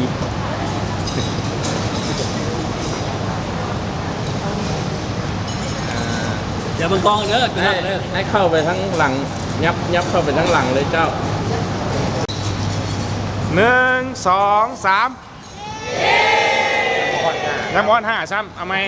ດຽວເບິ່ງກ້ອງເດີ ໃຫ້ ເດີ ໃຫ້ເຂົ້າໄປທາງຫຼັງ ຫຍັບ ຫຍັບເຂົ້າໄປທາງຫຼັງເລີຍເຈົ້າ. ໜຶ່ງ ສອງ ສາມ. ຍັງບໍ່ຮອດຫ້າຊ້ຳ ເອົາໃໝ່.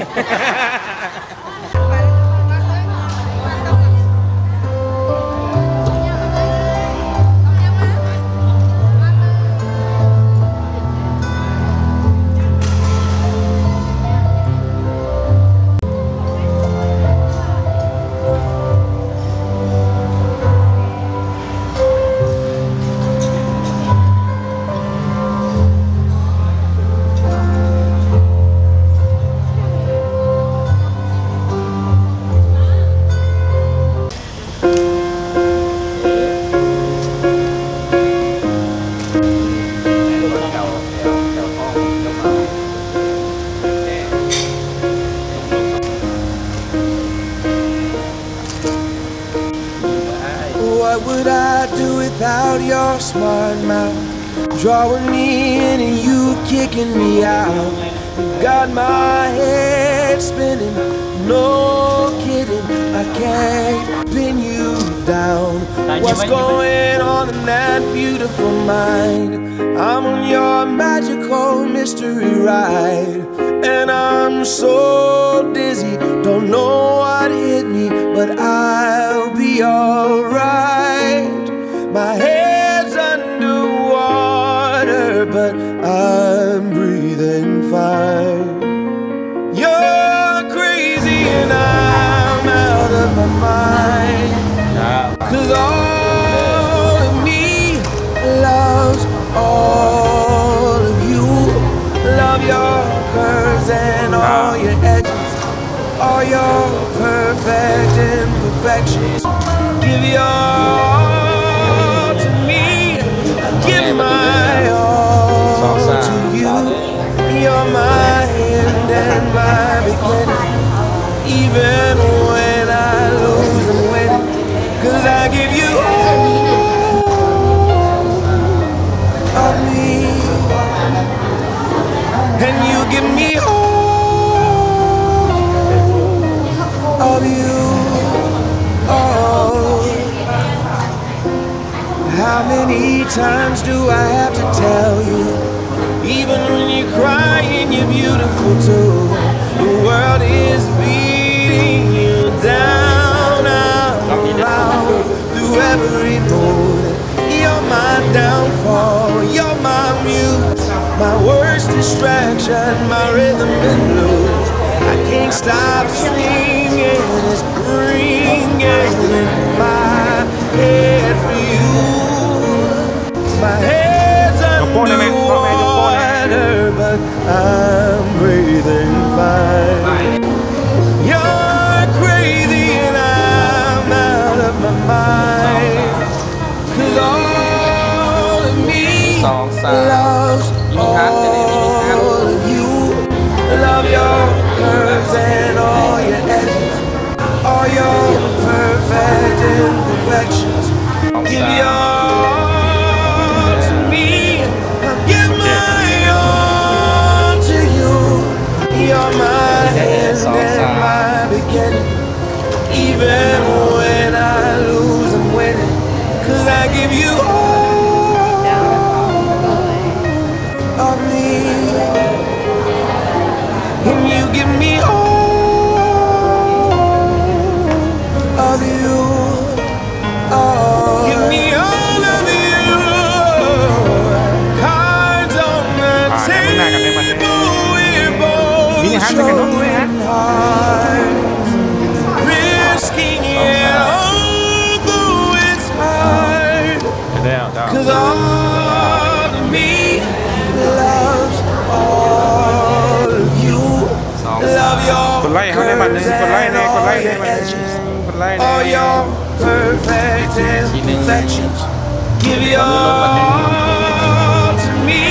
What would I do without your smart mouth? Drawing me in and you kicking me out. You got my head spinning, no kidding, I can't pin you down. What's going on in that beautiful mind? I'm on your magical mystery ride. And I'm so dizzy, don't know what hit me, but I'll be alright. My head's underwater, but I'm breathing fine. You're crazy and I'm out of my mind. 'Cause all of me loves all of you. Love your curves and all your edges, all your perfect imperfections. Give your all to me. Give my My end and my beginning. Even when I lose, I'm winning. 'Cause I give you all of me, and you give me all of you. Oh, how many times do I have to tell you? Even when you're crying, you're beautiful too. The world is beating you down. I'm loud through every moment. You're my downfall, you're my muse, my worst distraction, my rhythm and blues. I can't stop singing, it's ringing in my head for you. My head's underwater, but I'm breathing fine. You're crazy and I'm out of my mind. 'Cause all of me loves all of you. Love your curves and all your edges. All your perfect imperfections. Give your all to me. I'll give my all to you. You're my end and my beginning. Even when I lose, I'm winning. 'Cause I give you all of me, and you give me all of you. Oh, give me all of you. Cards on the table, we're both showing hearts. Risking it all, though it's hard. ແລ້ວເຈົ້າ 'Cause all of me loves all of you. ສອງ Love your ກົດໄລໃຫ້ເຮົາແດ່ ບາດໜຶ່ງ curves ກົດໄລແດ່ and ກົດໄລແດ່ all your edges. ກົດໄລແດ່ All your perfect imperfections. Give your all to me.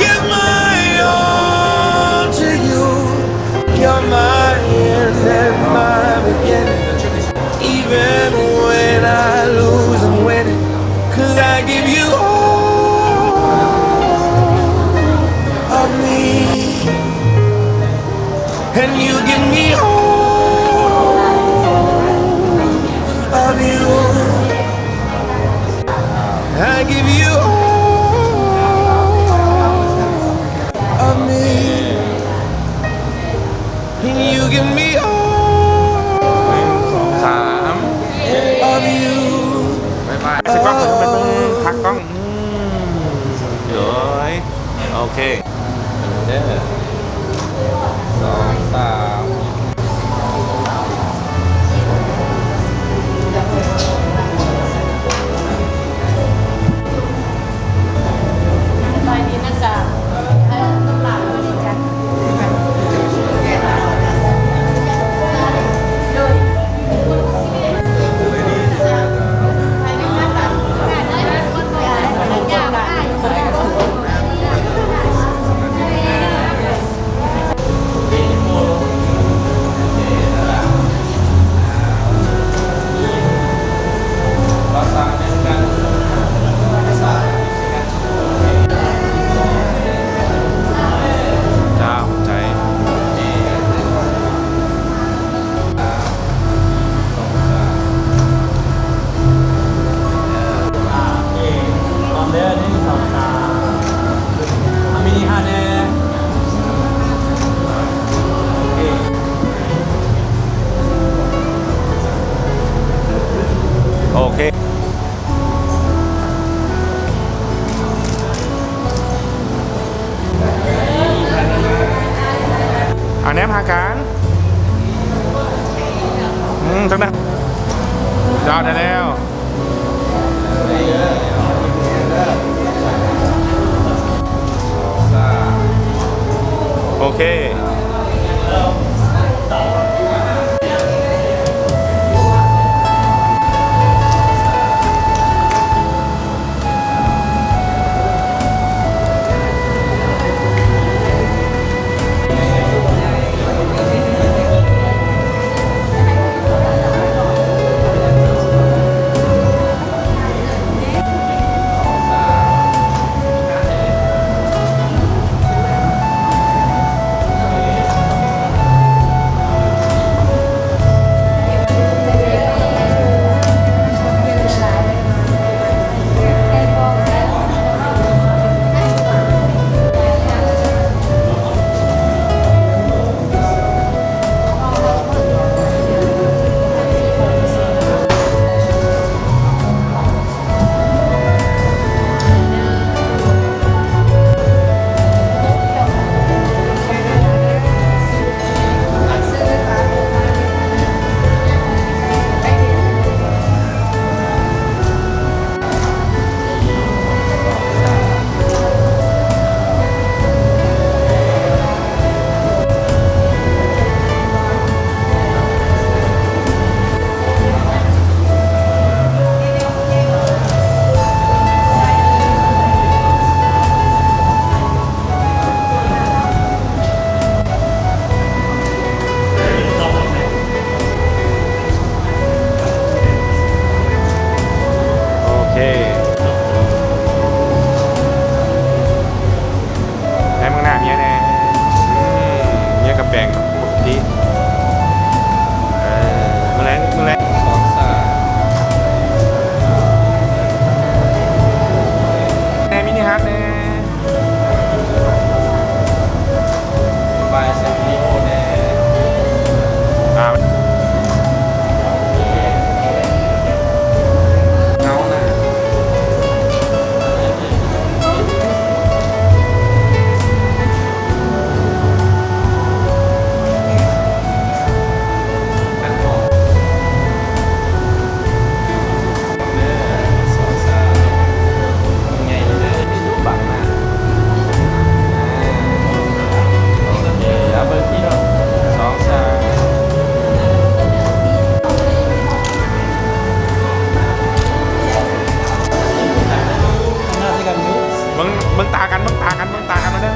Give my all to you. You're my end and my beginning. Even when I lose, I'm winning, 'cause I give you all of me, and you give me all of you. I give you all of me. You give me all ສາມ of you. ບາຍບາຍ ຊິກະເບິ່ງ ພັກກ້ອງ ອືມ ໂດຍ ໂອເຄ ເດີ ສອງ ສາມ ສະບາຍດີນະຈ໊ະ ເອີ ເຈົ້າ ຂອບໃຈ. ໂອເຄ. ອ່າ ແນມຫາກັນ ອືມ ຈັ່ງໃດ ເຈົ້າ ໄດ້ແລ້ວ ໂອເຄ. ເ ແປງປົກກະຕິ ເອີ ມື້ແລງ ມື້ແລງ ສອງສາມ ແນ່ ມິນິຮາດແນ່. ບາຍສະຕູດິໂອແດ່ ອ່າ ເງົານະ. ເບິ່ງ ເບິ່ງຕາກັນ ເບິ່ງຕາກັນ ເບິ່ງຕາກັນມາເດີ.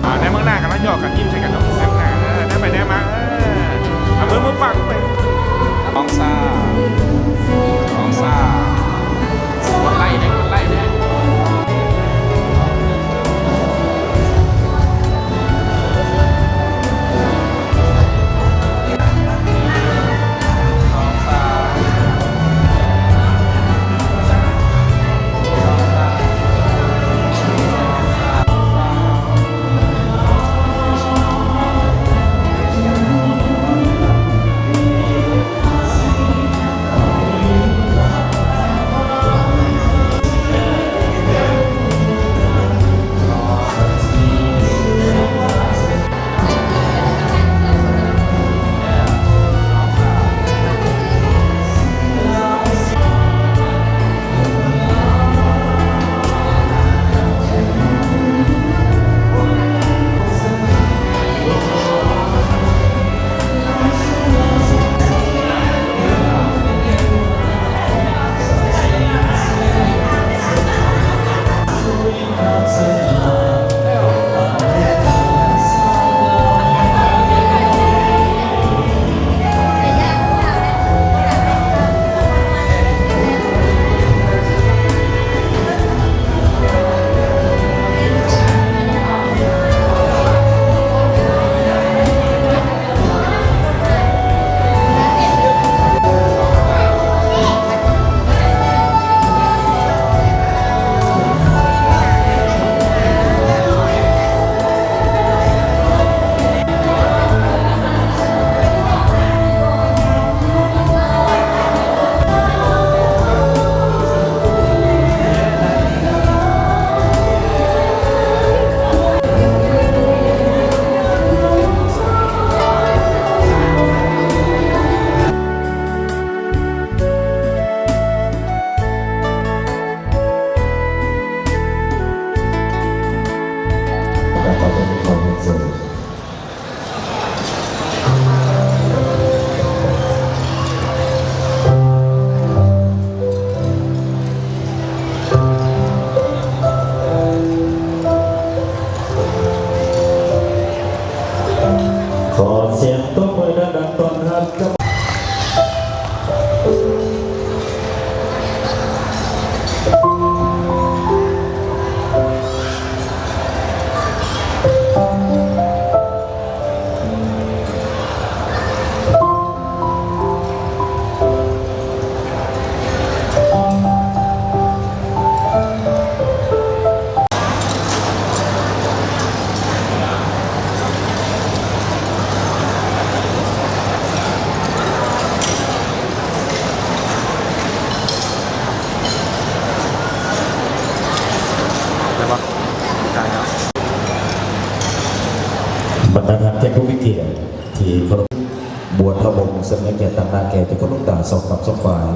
ອ່າ ແນມເບິ່ງໜ້າກັນ ມາຫຍອກກັນ ຍິ້ມໃສ່ກັນເນາະ ແນມໜ້າ ເອີ ແນມໄປແນມມາ ເອີ ເອົາມື ມືປາກໄປ ສອງສາມ ສອງສາມ ກົດໄລ້ແດ່ ກົດໄລ້ແດ່. ຂໍສຽງຕົບມືດັງໆ ຕ້ອນຮັບກັບ ໄດ້ບໍ່? ໄດ້ແລ້ວ. ບັນດາທ່ານແຂກຜູ້ມີກຽດທີ່ເຄົາລົບ, ບວດທະວົງ ເຊິ່ງໃຫ້ກຽດຕາງໜ້າແກ່ເຈົ້າຄົນຫຼວງຕາສອງກັບສອງຝ່າຍ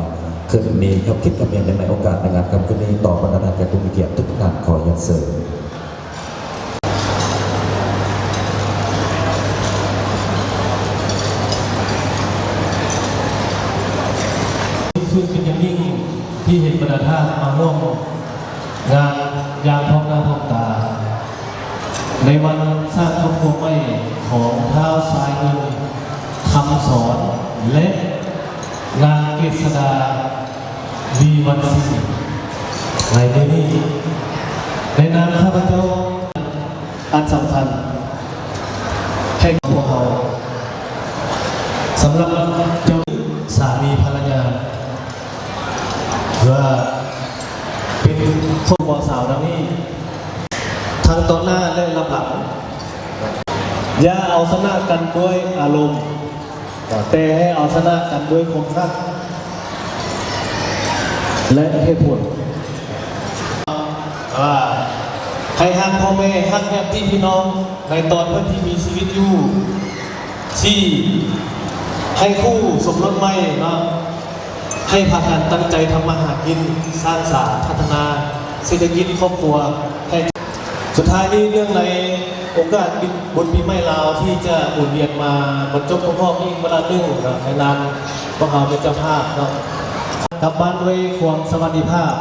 ຂຶ້ນມີຄຳຄິດຄຳເຫັນໃນໂອກາດໃນງານຄ່ຳຄືນນີ້ ຕໍ່ບັນດາທ່ານແຂກຜູ້ມີກຽດທຸກທ່ານ ຂໍຮຽນເຊີນ. ຊື່ນເປັນຢ່າງຍິ່ງທີ່ເຫັນບັນດາທ່ານມາຮ່ວມງານຢ່າງພ້ອມໜ້າພ້ອມຕາ ໃນວັນສ້າງຄອບຄົວໃໝ່ຂອງທ້າວຊາຍເງິນ ຄຳສອນ ແລະ ນາງເກດສະດາ ດີວັນສິງ ໃນມື້ນີ້ ໃນນາມຂ້າພະເຈົ້າ ອັນສຳຄັນໃຫ້ພວກເຮົາ ສຳລັບເຈົ້າສາມີພັນລະຍາ ວ່າເປັນຄົນບໍ່ສາວດັ່ງນີ້ ທັງຕໍ່ໜ້າ ແລະ ລັບຫຼັງ. ຢ່າເອົາຊະນະກັນດ້ວຍອາລົມ, ແຕ່ໃຫ້ເອົາຊະນະກັນດ້ວຍຄວາມຮັກ ແລະ ເຫດຜົນ. ອ່າ ໃຫ້ຮັກພໍ່ແມ່, ຮັກຍາດຕິພີ່ນ້ອງໃນຕອນເພິ່ນທີ່ມີຊີວິດຢູ່. ສີ່ ໃຫ້ຄູ່ສົມລົດໃໝ່ເນາະ ໃຫ້ພາກັນຕັ້ງໃຈທຳມາຫາກິນ, ສ້າງສາ, ພັດທະນາເສດຖະກິດຄອບຄົວໃຫ້. ສຸດທ້າຍນີ້ ເນື່ອງໃນໂອກາດບຸນປີໃໝ່ລາວທີ່ຈະໝູນວຽນມາບັນຈົບຮອບອີກວາລະໜຶ່ງເນາະ ໃນນາມພວກເຮົາເປັນເຈົ້າພາບເນາະ ກັບບ້ານດ້ວຍຄວາມສະຫວັດດີພາບ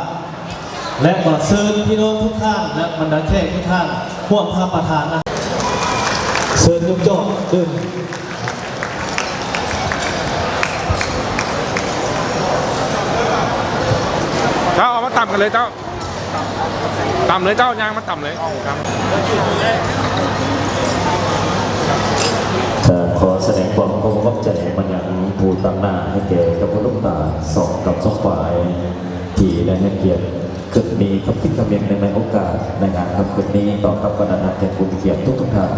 ແລະ ຂໍເຊີນພີ່ນ້ອງທຸກທ່ານ ແລະ ບັນດາແຂກທຸກທ່ານຮ່ວມຮັບປະທານອາຫານ. ເຊີນຍົກຈອກເດີນ. ເຈົ້າ ເອົາມາຕຳກັນເລີຍເຈົ້າ. ຕຳເລີຍເຈົ້າ, ຍ່າງມາຕຳເລີຍ. ກໍຂໍສະແດງຄວາມຂອບອົກຂອບໃຈມາຍັງຜູ້ຕາງໜ້າໃຫ້ແກ່ເຈົ້າຄຸນຫຼວງຕາສອງກັບສອງຝ່າຍ ທີ່ໄດ້ໃຫ້ກຽດຂຶ້ນມີຄຳຄິດຄຳເຫັນໃນໂອກາດໃນງານຄ່ຳຄືນນີ້ ຕໍ່ກັບບັນດາທ່ານແຂກຜູ້ມີກຽດທຸກໆທ່ານ.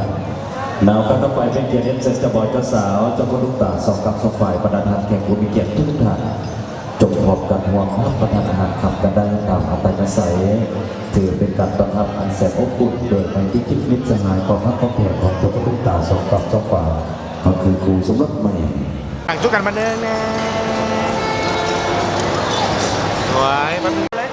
ໃນໂອກາດຕໍ່ໄປ ເປັນກຽດຮຽນເຊີນເຈົ້າບ່າວເຈົ້າສາວ, ເຈົ້າຄຸນຫຼວງຕາສອງກັບສອງຝ່າຍ, ບັນດາທ່ານແຂກຜູ້ມີກຽດທຸກໆທ່ານ ຈົ່ງພ້ອມກັນຮ່ວມຮັບປະທານອາຫານຄ່ຳກັນໄດ້ຕາມອັດຕະຍາໄສ. ຖືເປັນການຕ້ອນຮັບອັນແສນອົບອຸ່ນ ໂດຍໄມຕີມິດສະຫາຍ ຄວາມຮັກຄວາມແພງຂອງເຈົ້າຄຸນຫຼວງຕາສອງກັບສອງຝ່າຍ ກໍຄືຄູ່ສົມລົດໃໝ່. ຫາຈຸກັນມາເນີງແນ່. ໂອ້ຍ ແປັບໜຶ່ງເລີຍ.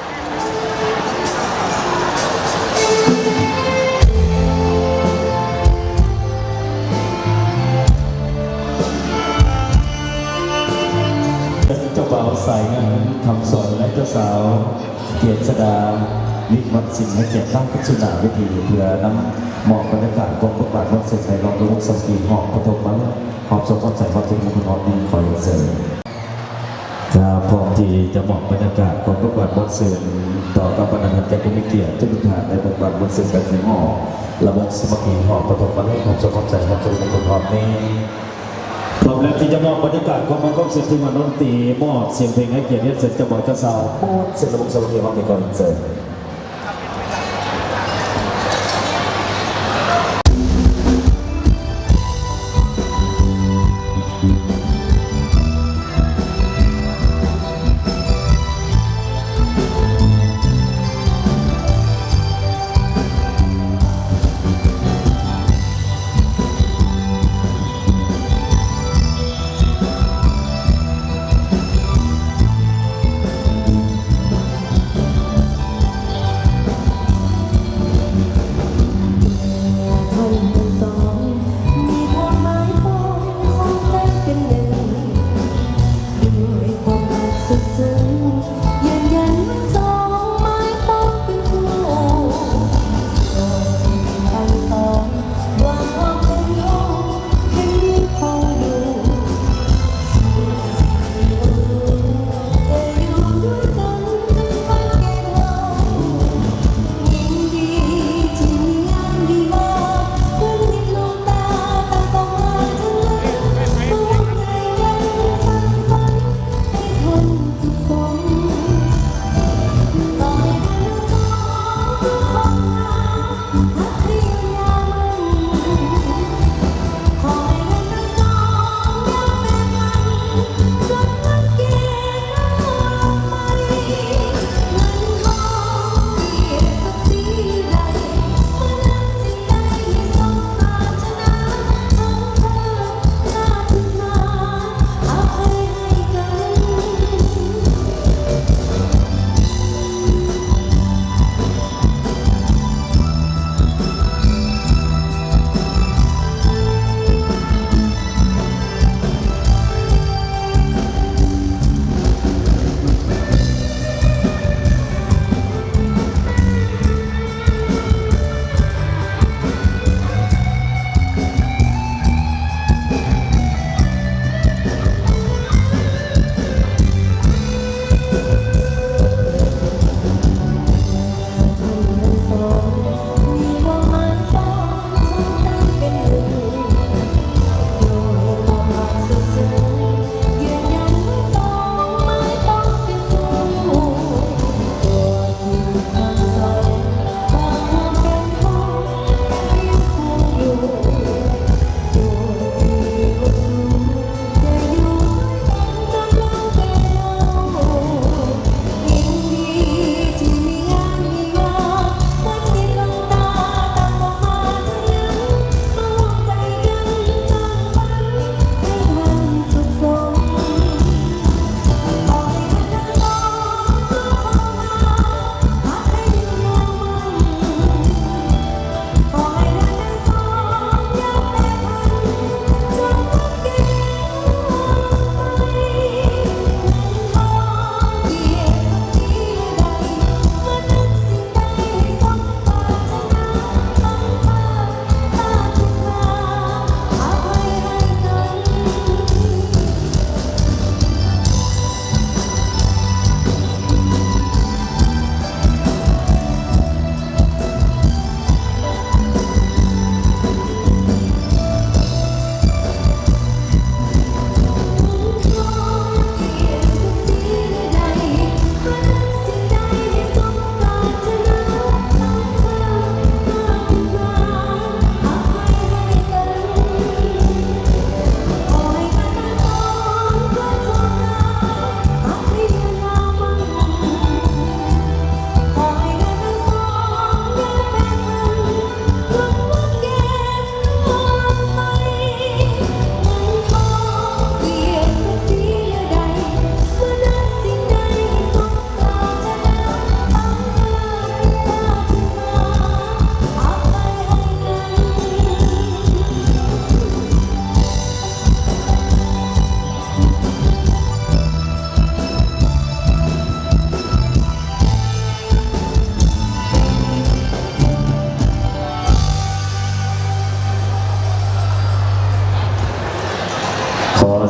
ເຈົ້າບ່າວສາຍເງິນ ຄຳສອນ ແລະ ເຈົ້າສາວ ເກດສະດາ ວິວັດສິນ ໃຫ້ກຽດຕັ້ງຂຶ້ນສູ່ໜ້າເວທີ ເພື່ອນຳມອບບັນຍາກາດຄວາມບົກບານມ່ວນຊື່ນໃນລອບລະບົບສາມັກຄີ ຮອບປະຖົມມະ ຮອບສົມຄວາມໃສ ຮອບສິລິມຸງຄຸນ ຮອບນີ້ ຂໍຮຽນເຊີນ. ຖ້າພ້ອມທີ່ຈະມອບບັນຍາກາດຄວາມບົກບານມ່ວນຊື່ນ ຕໍ່ກັບບັນດາທ່ານແຂກຜູ້ມີກຽດທຸກໆທ່ານ ໄດ້ບົກບານມ່ວນຊື່ນກັນເຖິງຮອບລະບົບສາມັກຄີ ຮອບປະຖົມມະ ຮອບສົມຄວາມໃສ ຮອບສິລິມຸງຄຸນ ຮອບນີ້. ພ້ອມແລ້ວທີ່ຈະມອບບັນຍາກາດຄວາມມັນຄວາມຊື່ນທີ່ມາດົນຕີ ມອບສຽງເພງໃຫ້ກຽດຮຽນເຊີນເຈົ້າບ່າວເຈົ້າສາວ ມ່ວນຊື່ນລະບົບສາມັກຄີ ຮອບນີ້ ຂໍຮຽນເຊີນ.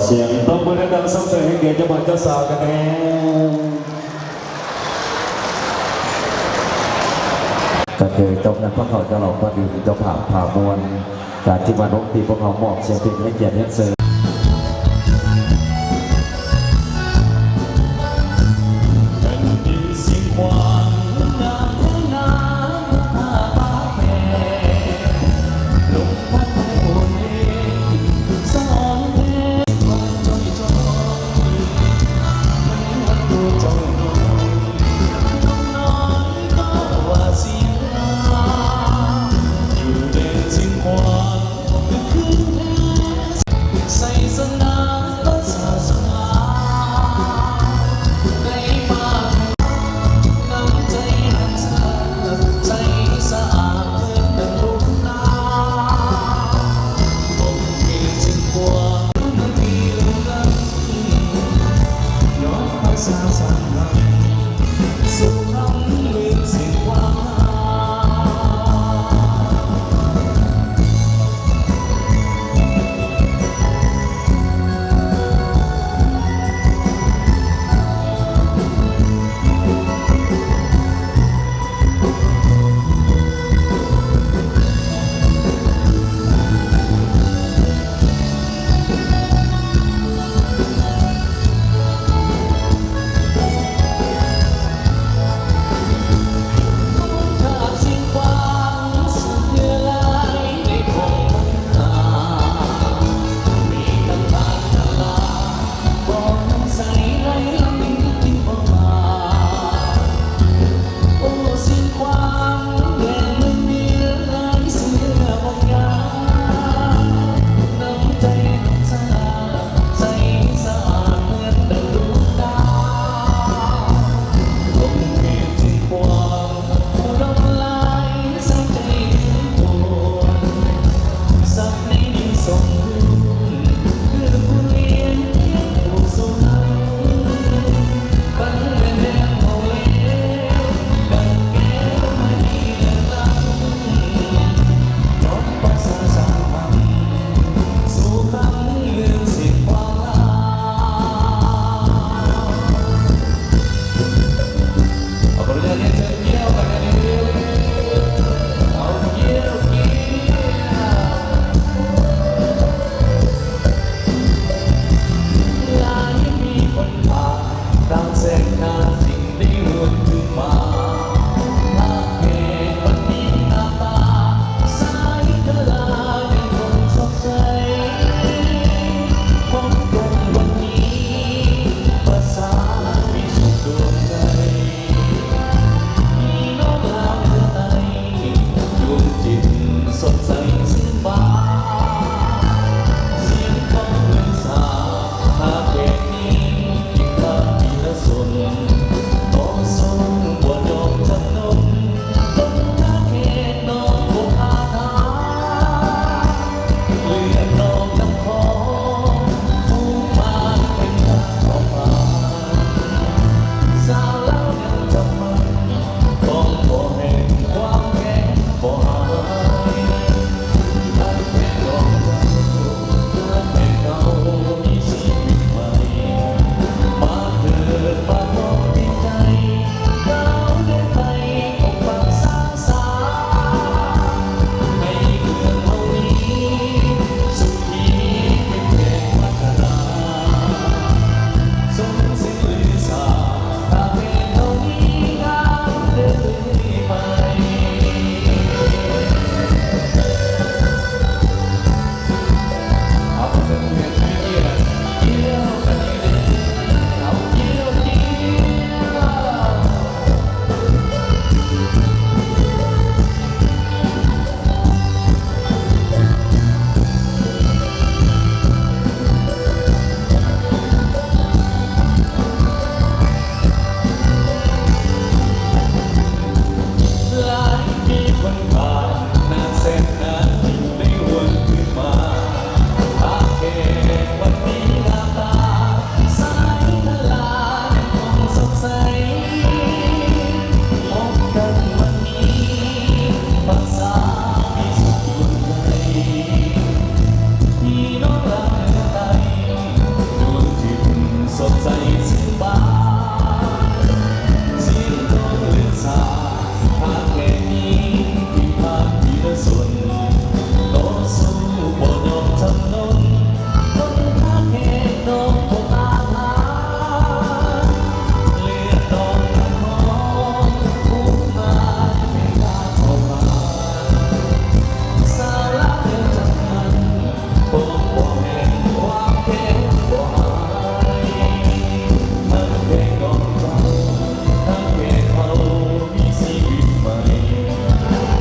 ສຽງຕົບມືດັງໆ ສົ່ງເສີມໃຫ້ແກ່ເຈົ້າບ່າວເຈົ້າສາວກັນແດ່. ກໍຄືຈົບງານພາເຂົ້າເຈົ້າຫຼອກພາດື່ມ ເຈົ້າພາບພາມ່ວນ ການທີ່ມາລົງທີ່ພວກເຮົາມອບສຽງເພງໃຫ້ກຽດຮຽນເຊີນ.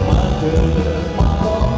ມາເທີ້ນ ມາບອກ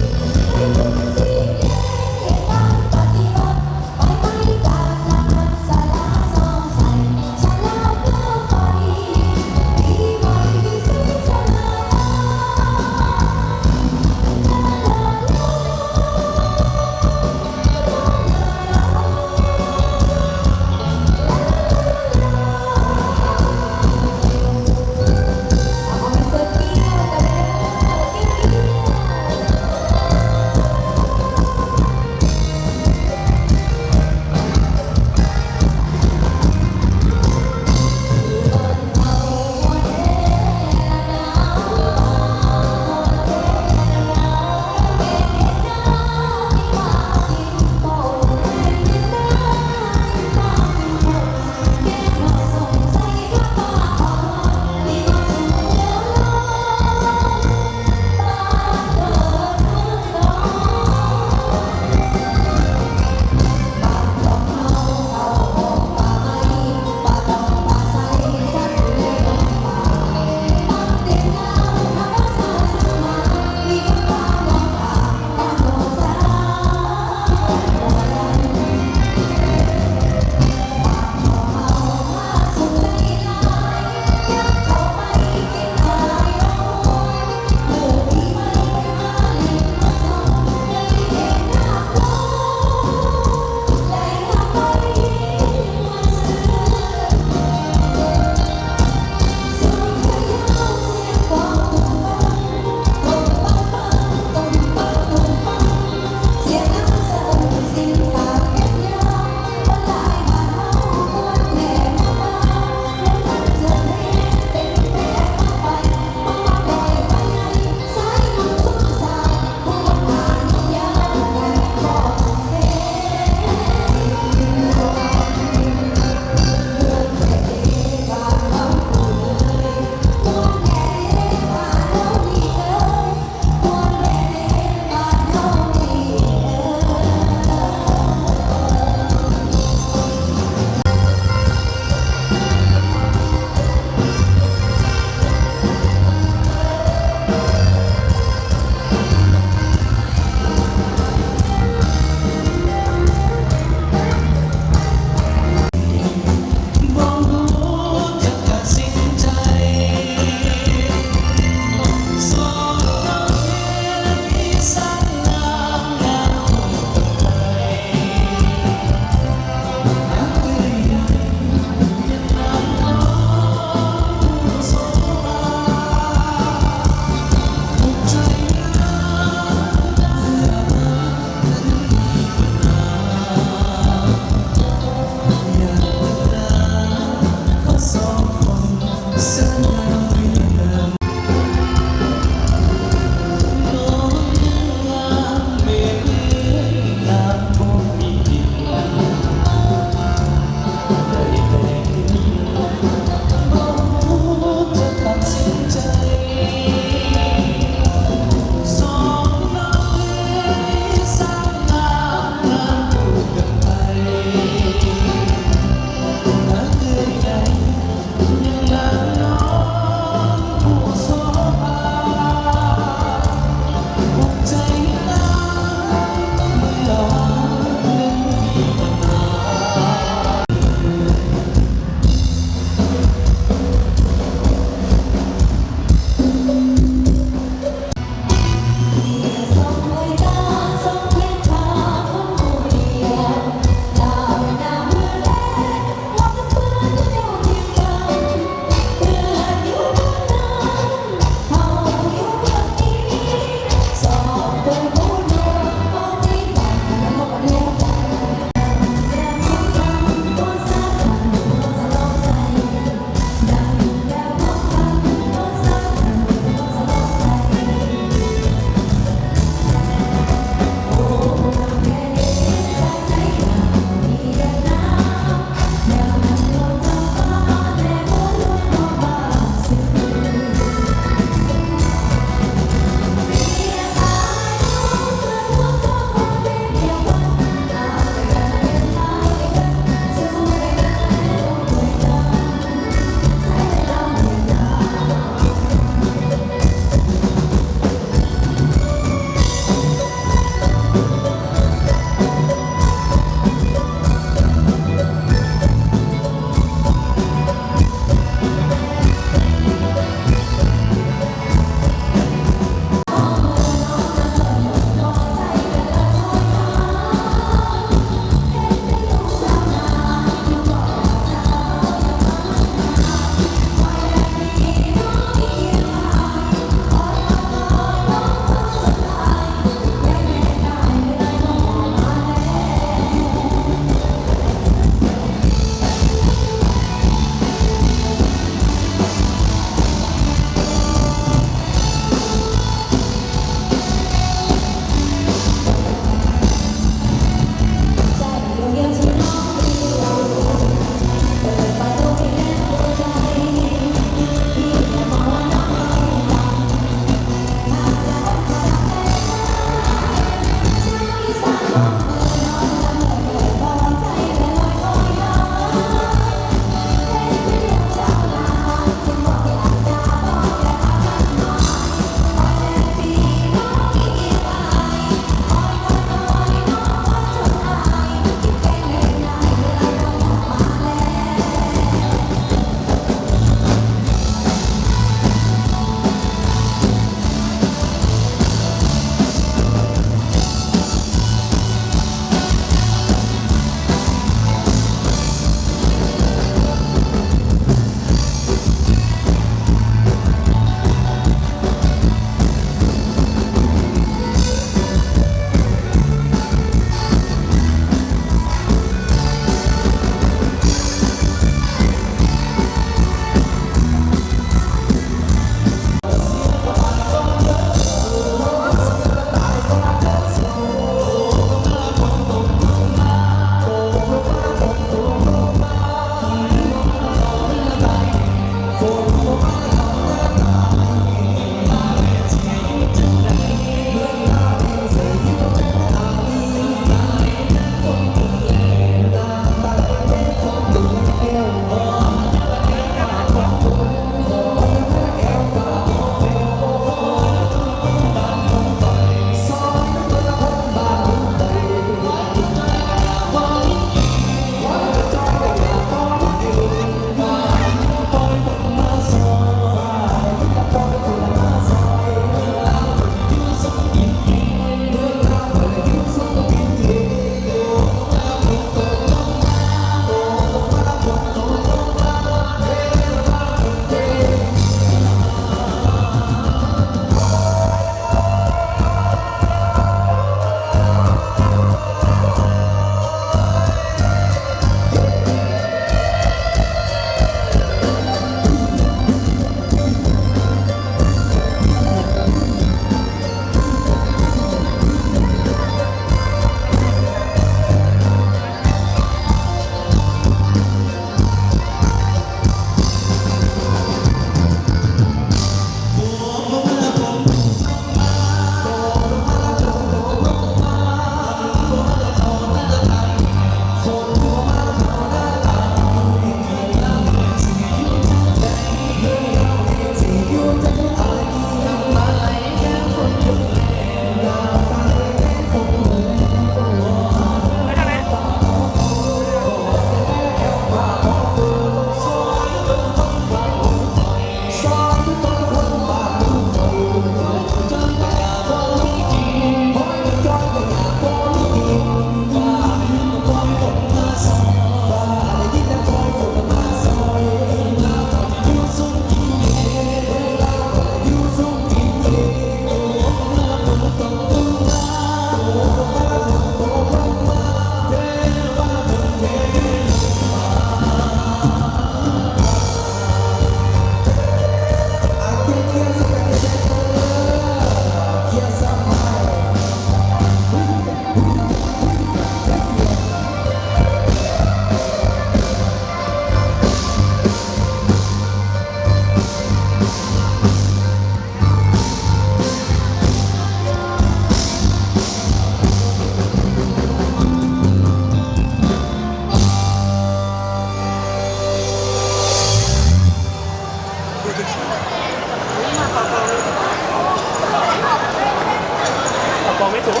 ບອກໄມ່ຖືກ.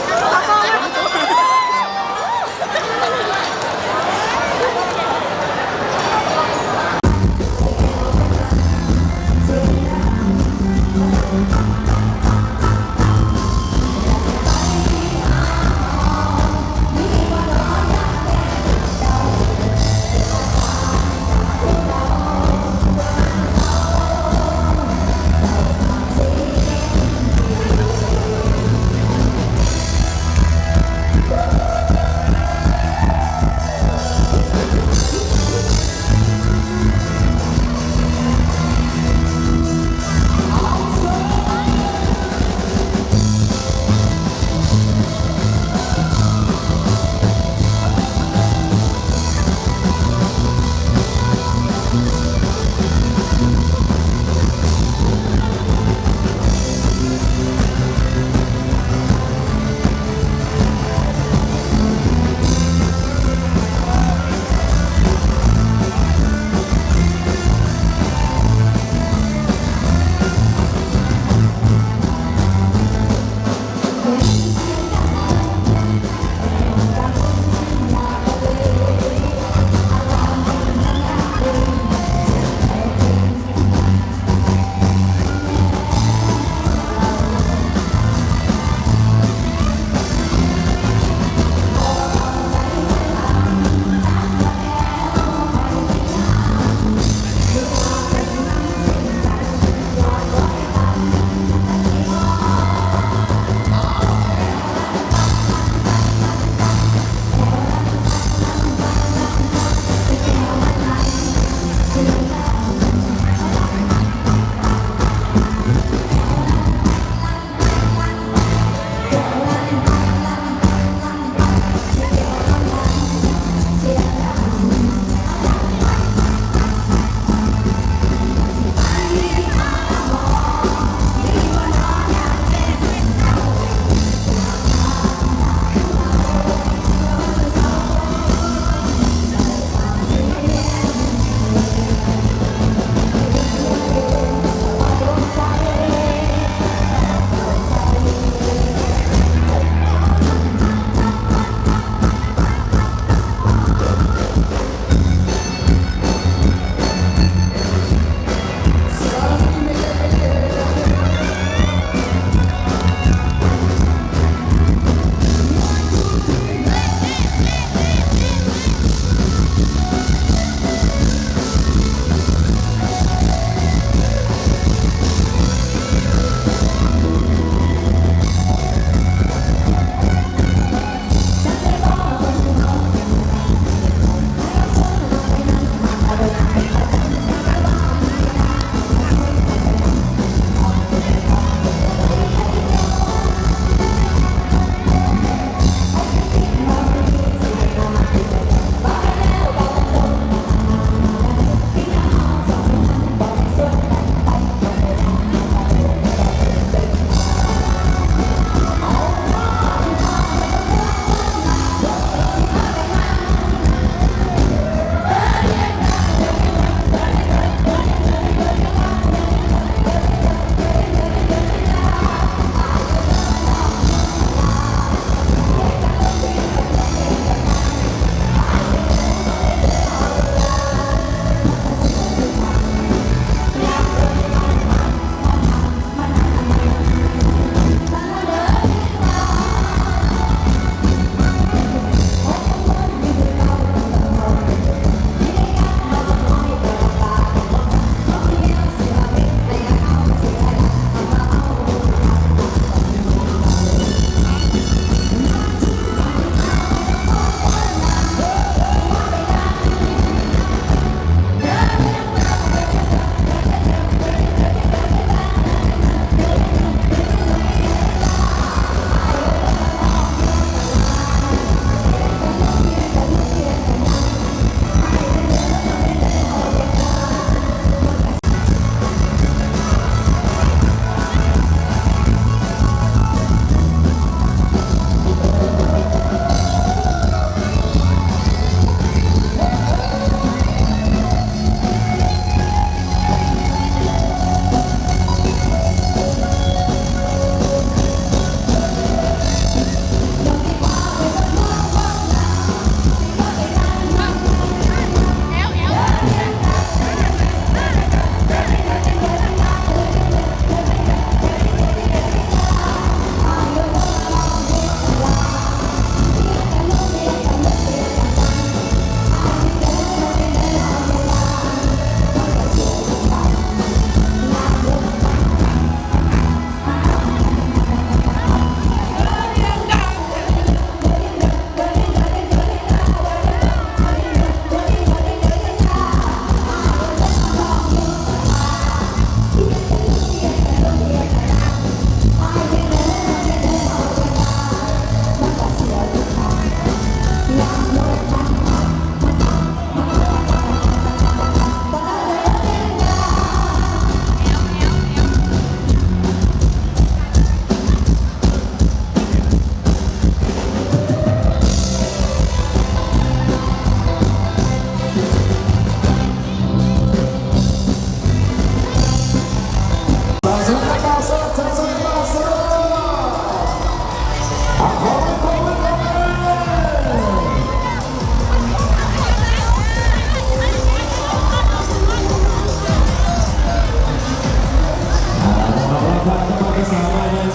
ເຈົ້າບ່າວເຈົ້າສາວມາຍັງ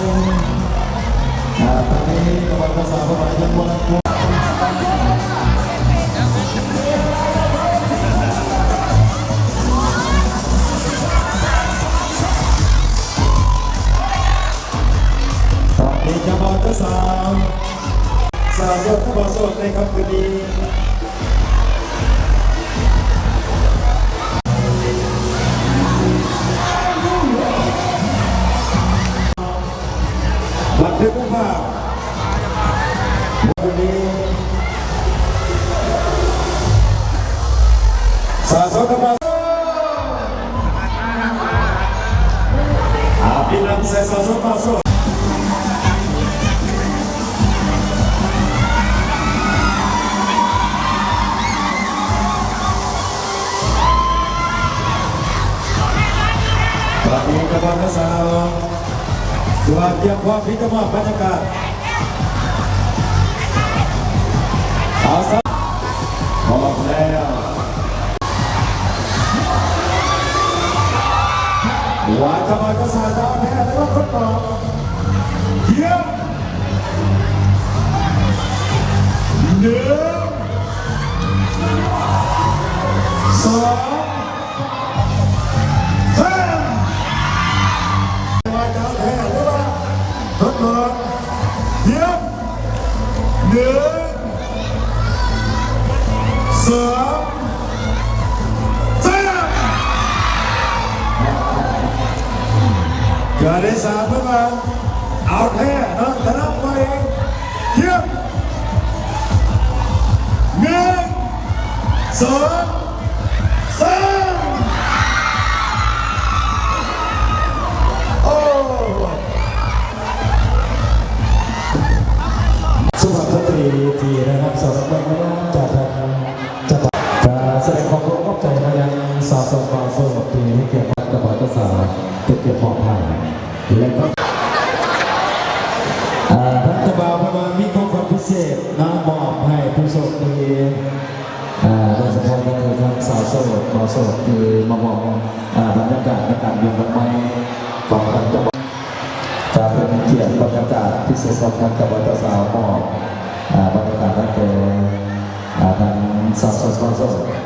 ອ່າ ຕອນນີ້ເຈົ້າບ່າວເຈົ້າສາວເພິ່ນມາຍັງບໍ່ທັນຄອບ ຕອນນີ້ເຈົ້າບ່າວເຈົ້າສາວ ສາວໂສດກັບບ່າວໂສດໃນຄ່ຳຄືນນີ້ ບັນທຶກຮູບພາບ ວັນນີ້ ສາວໂສດກັບບ່າວໂສດ ອາ ພີ່ນ້ອງໃສ່ສາວໂສດບ່າວໂສດ ຕອນນີ້ກຳລັງສາວ ຖືວ່າກຽມພ້ອມທີ່ຈະມອບບັນຍາກາດ ເອົາຊະ ພ້ອມແລ້ວ ວ່າຈະມາກະສາດາແທ້ແລ້ວກໍຕ້ອງ ຢ້ຽມ ໜຶ່ງ ສອງ ສາມ ວ່າຈະແທ້ຫຼືວ່າທົດລອງ ຢ້ຽມ ໜຶ່ງ ສອງ ສາມ ເທື່ອທີສາມເພິ່ນວ່າ ເອົາແທ້ເນາະ ຊະນະໄວ ຢ້ຽມ ໜຶ່ງ ສອງ ສາມ ໂອ້ ສຸພາບສະຕຣີທີ່ໄດ້ຮັບສານສະເພາະຈາກທາງ ຈະ ກະສະແດງຄວາມເຄົາລົບຂອບໃຈມາຍັງສາວໂສດບ່າວໂສດທີ່ໃຫ້ກຽດມາກັບບ່າວເຈົ້າສາວ ເປັນກຽດມອບໃຫ້ ແລະກໍ ອ່າ ທາງເຈົ້າບ່າວເພິ່ນວ່າມີຂອງຂວັນພິເສດນະ ມອບໃຫ້ຜູ້ໂຊກດີ ອ່າ ໂດຍສະເພາະກໍຄືທາງສາວໂສດບ່າວໂສດທີ່ມາຮ່ວມ ອ່າ ບັນຍາກາດໃນການໂຍນດອກໄມ້ຂອງທາງເຈົ້າບ່າວ ກະເປັນກຽດບັນຍາກາດພິເສດສຳຄັນກັບບ່າວເຈົ້າສາວ ມອບ ອ່າ ບັນຍາກາດໃຫ້ແກ່ ອ່າ ທາງສາວໂສດບ່າວໂສດ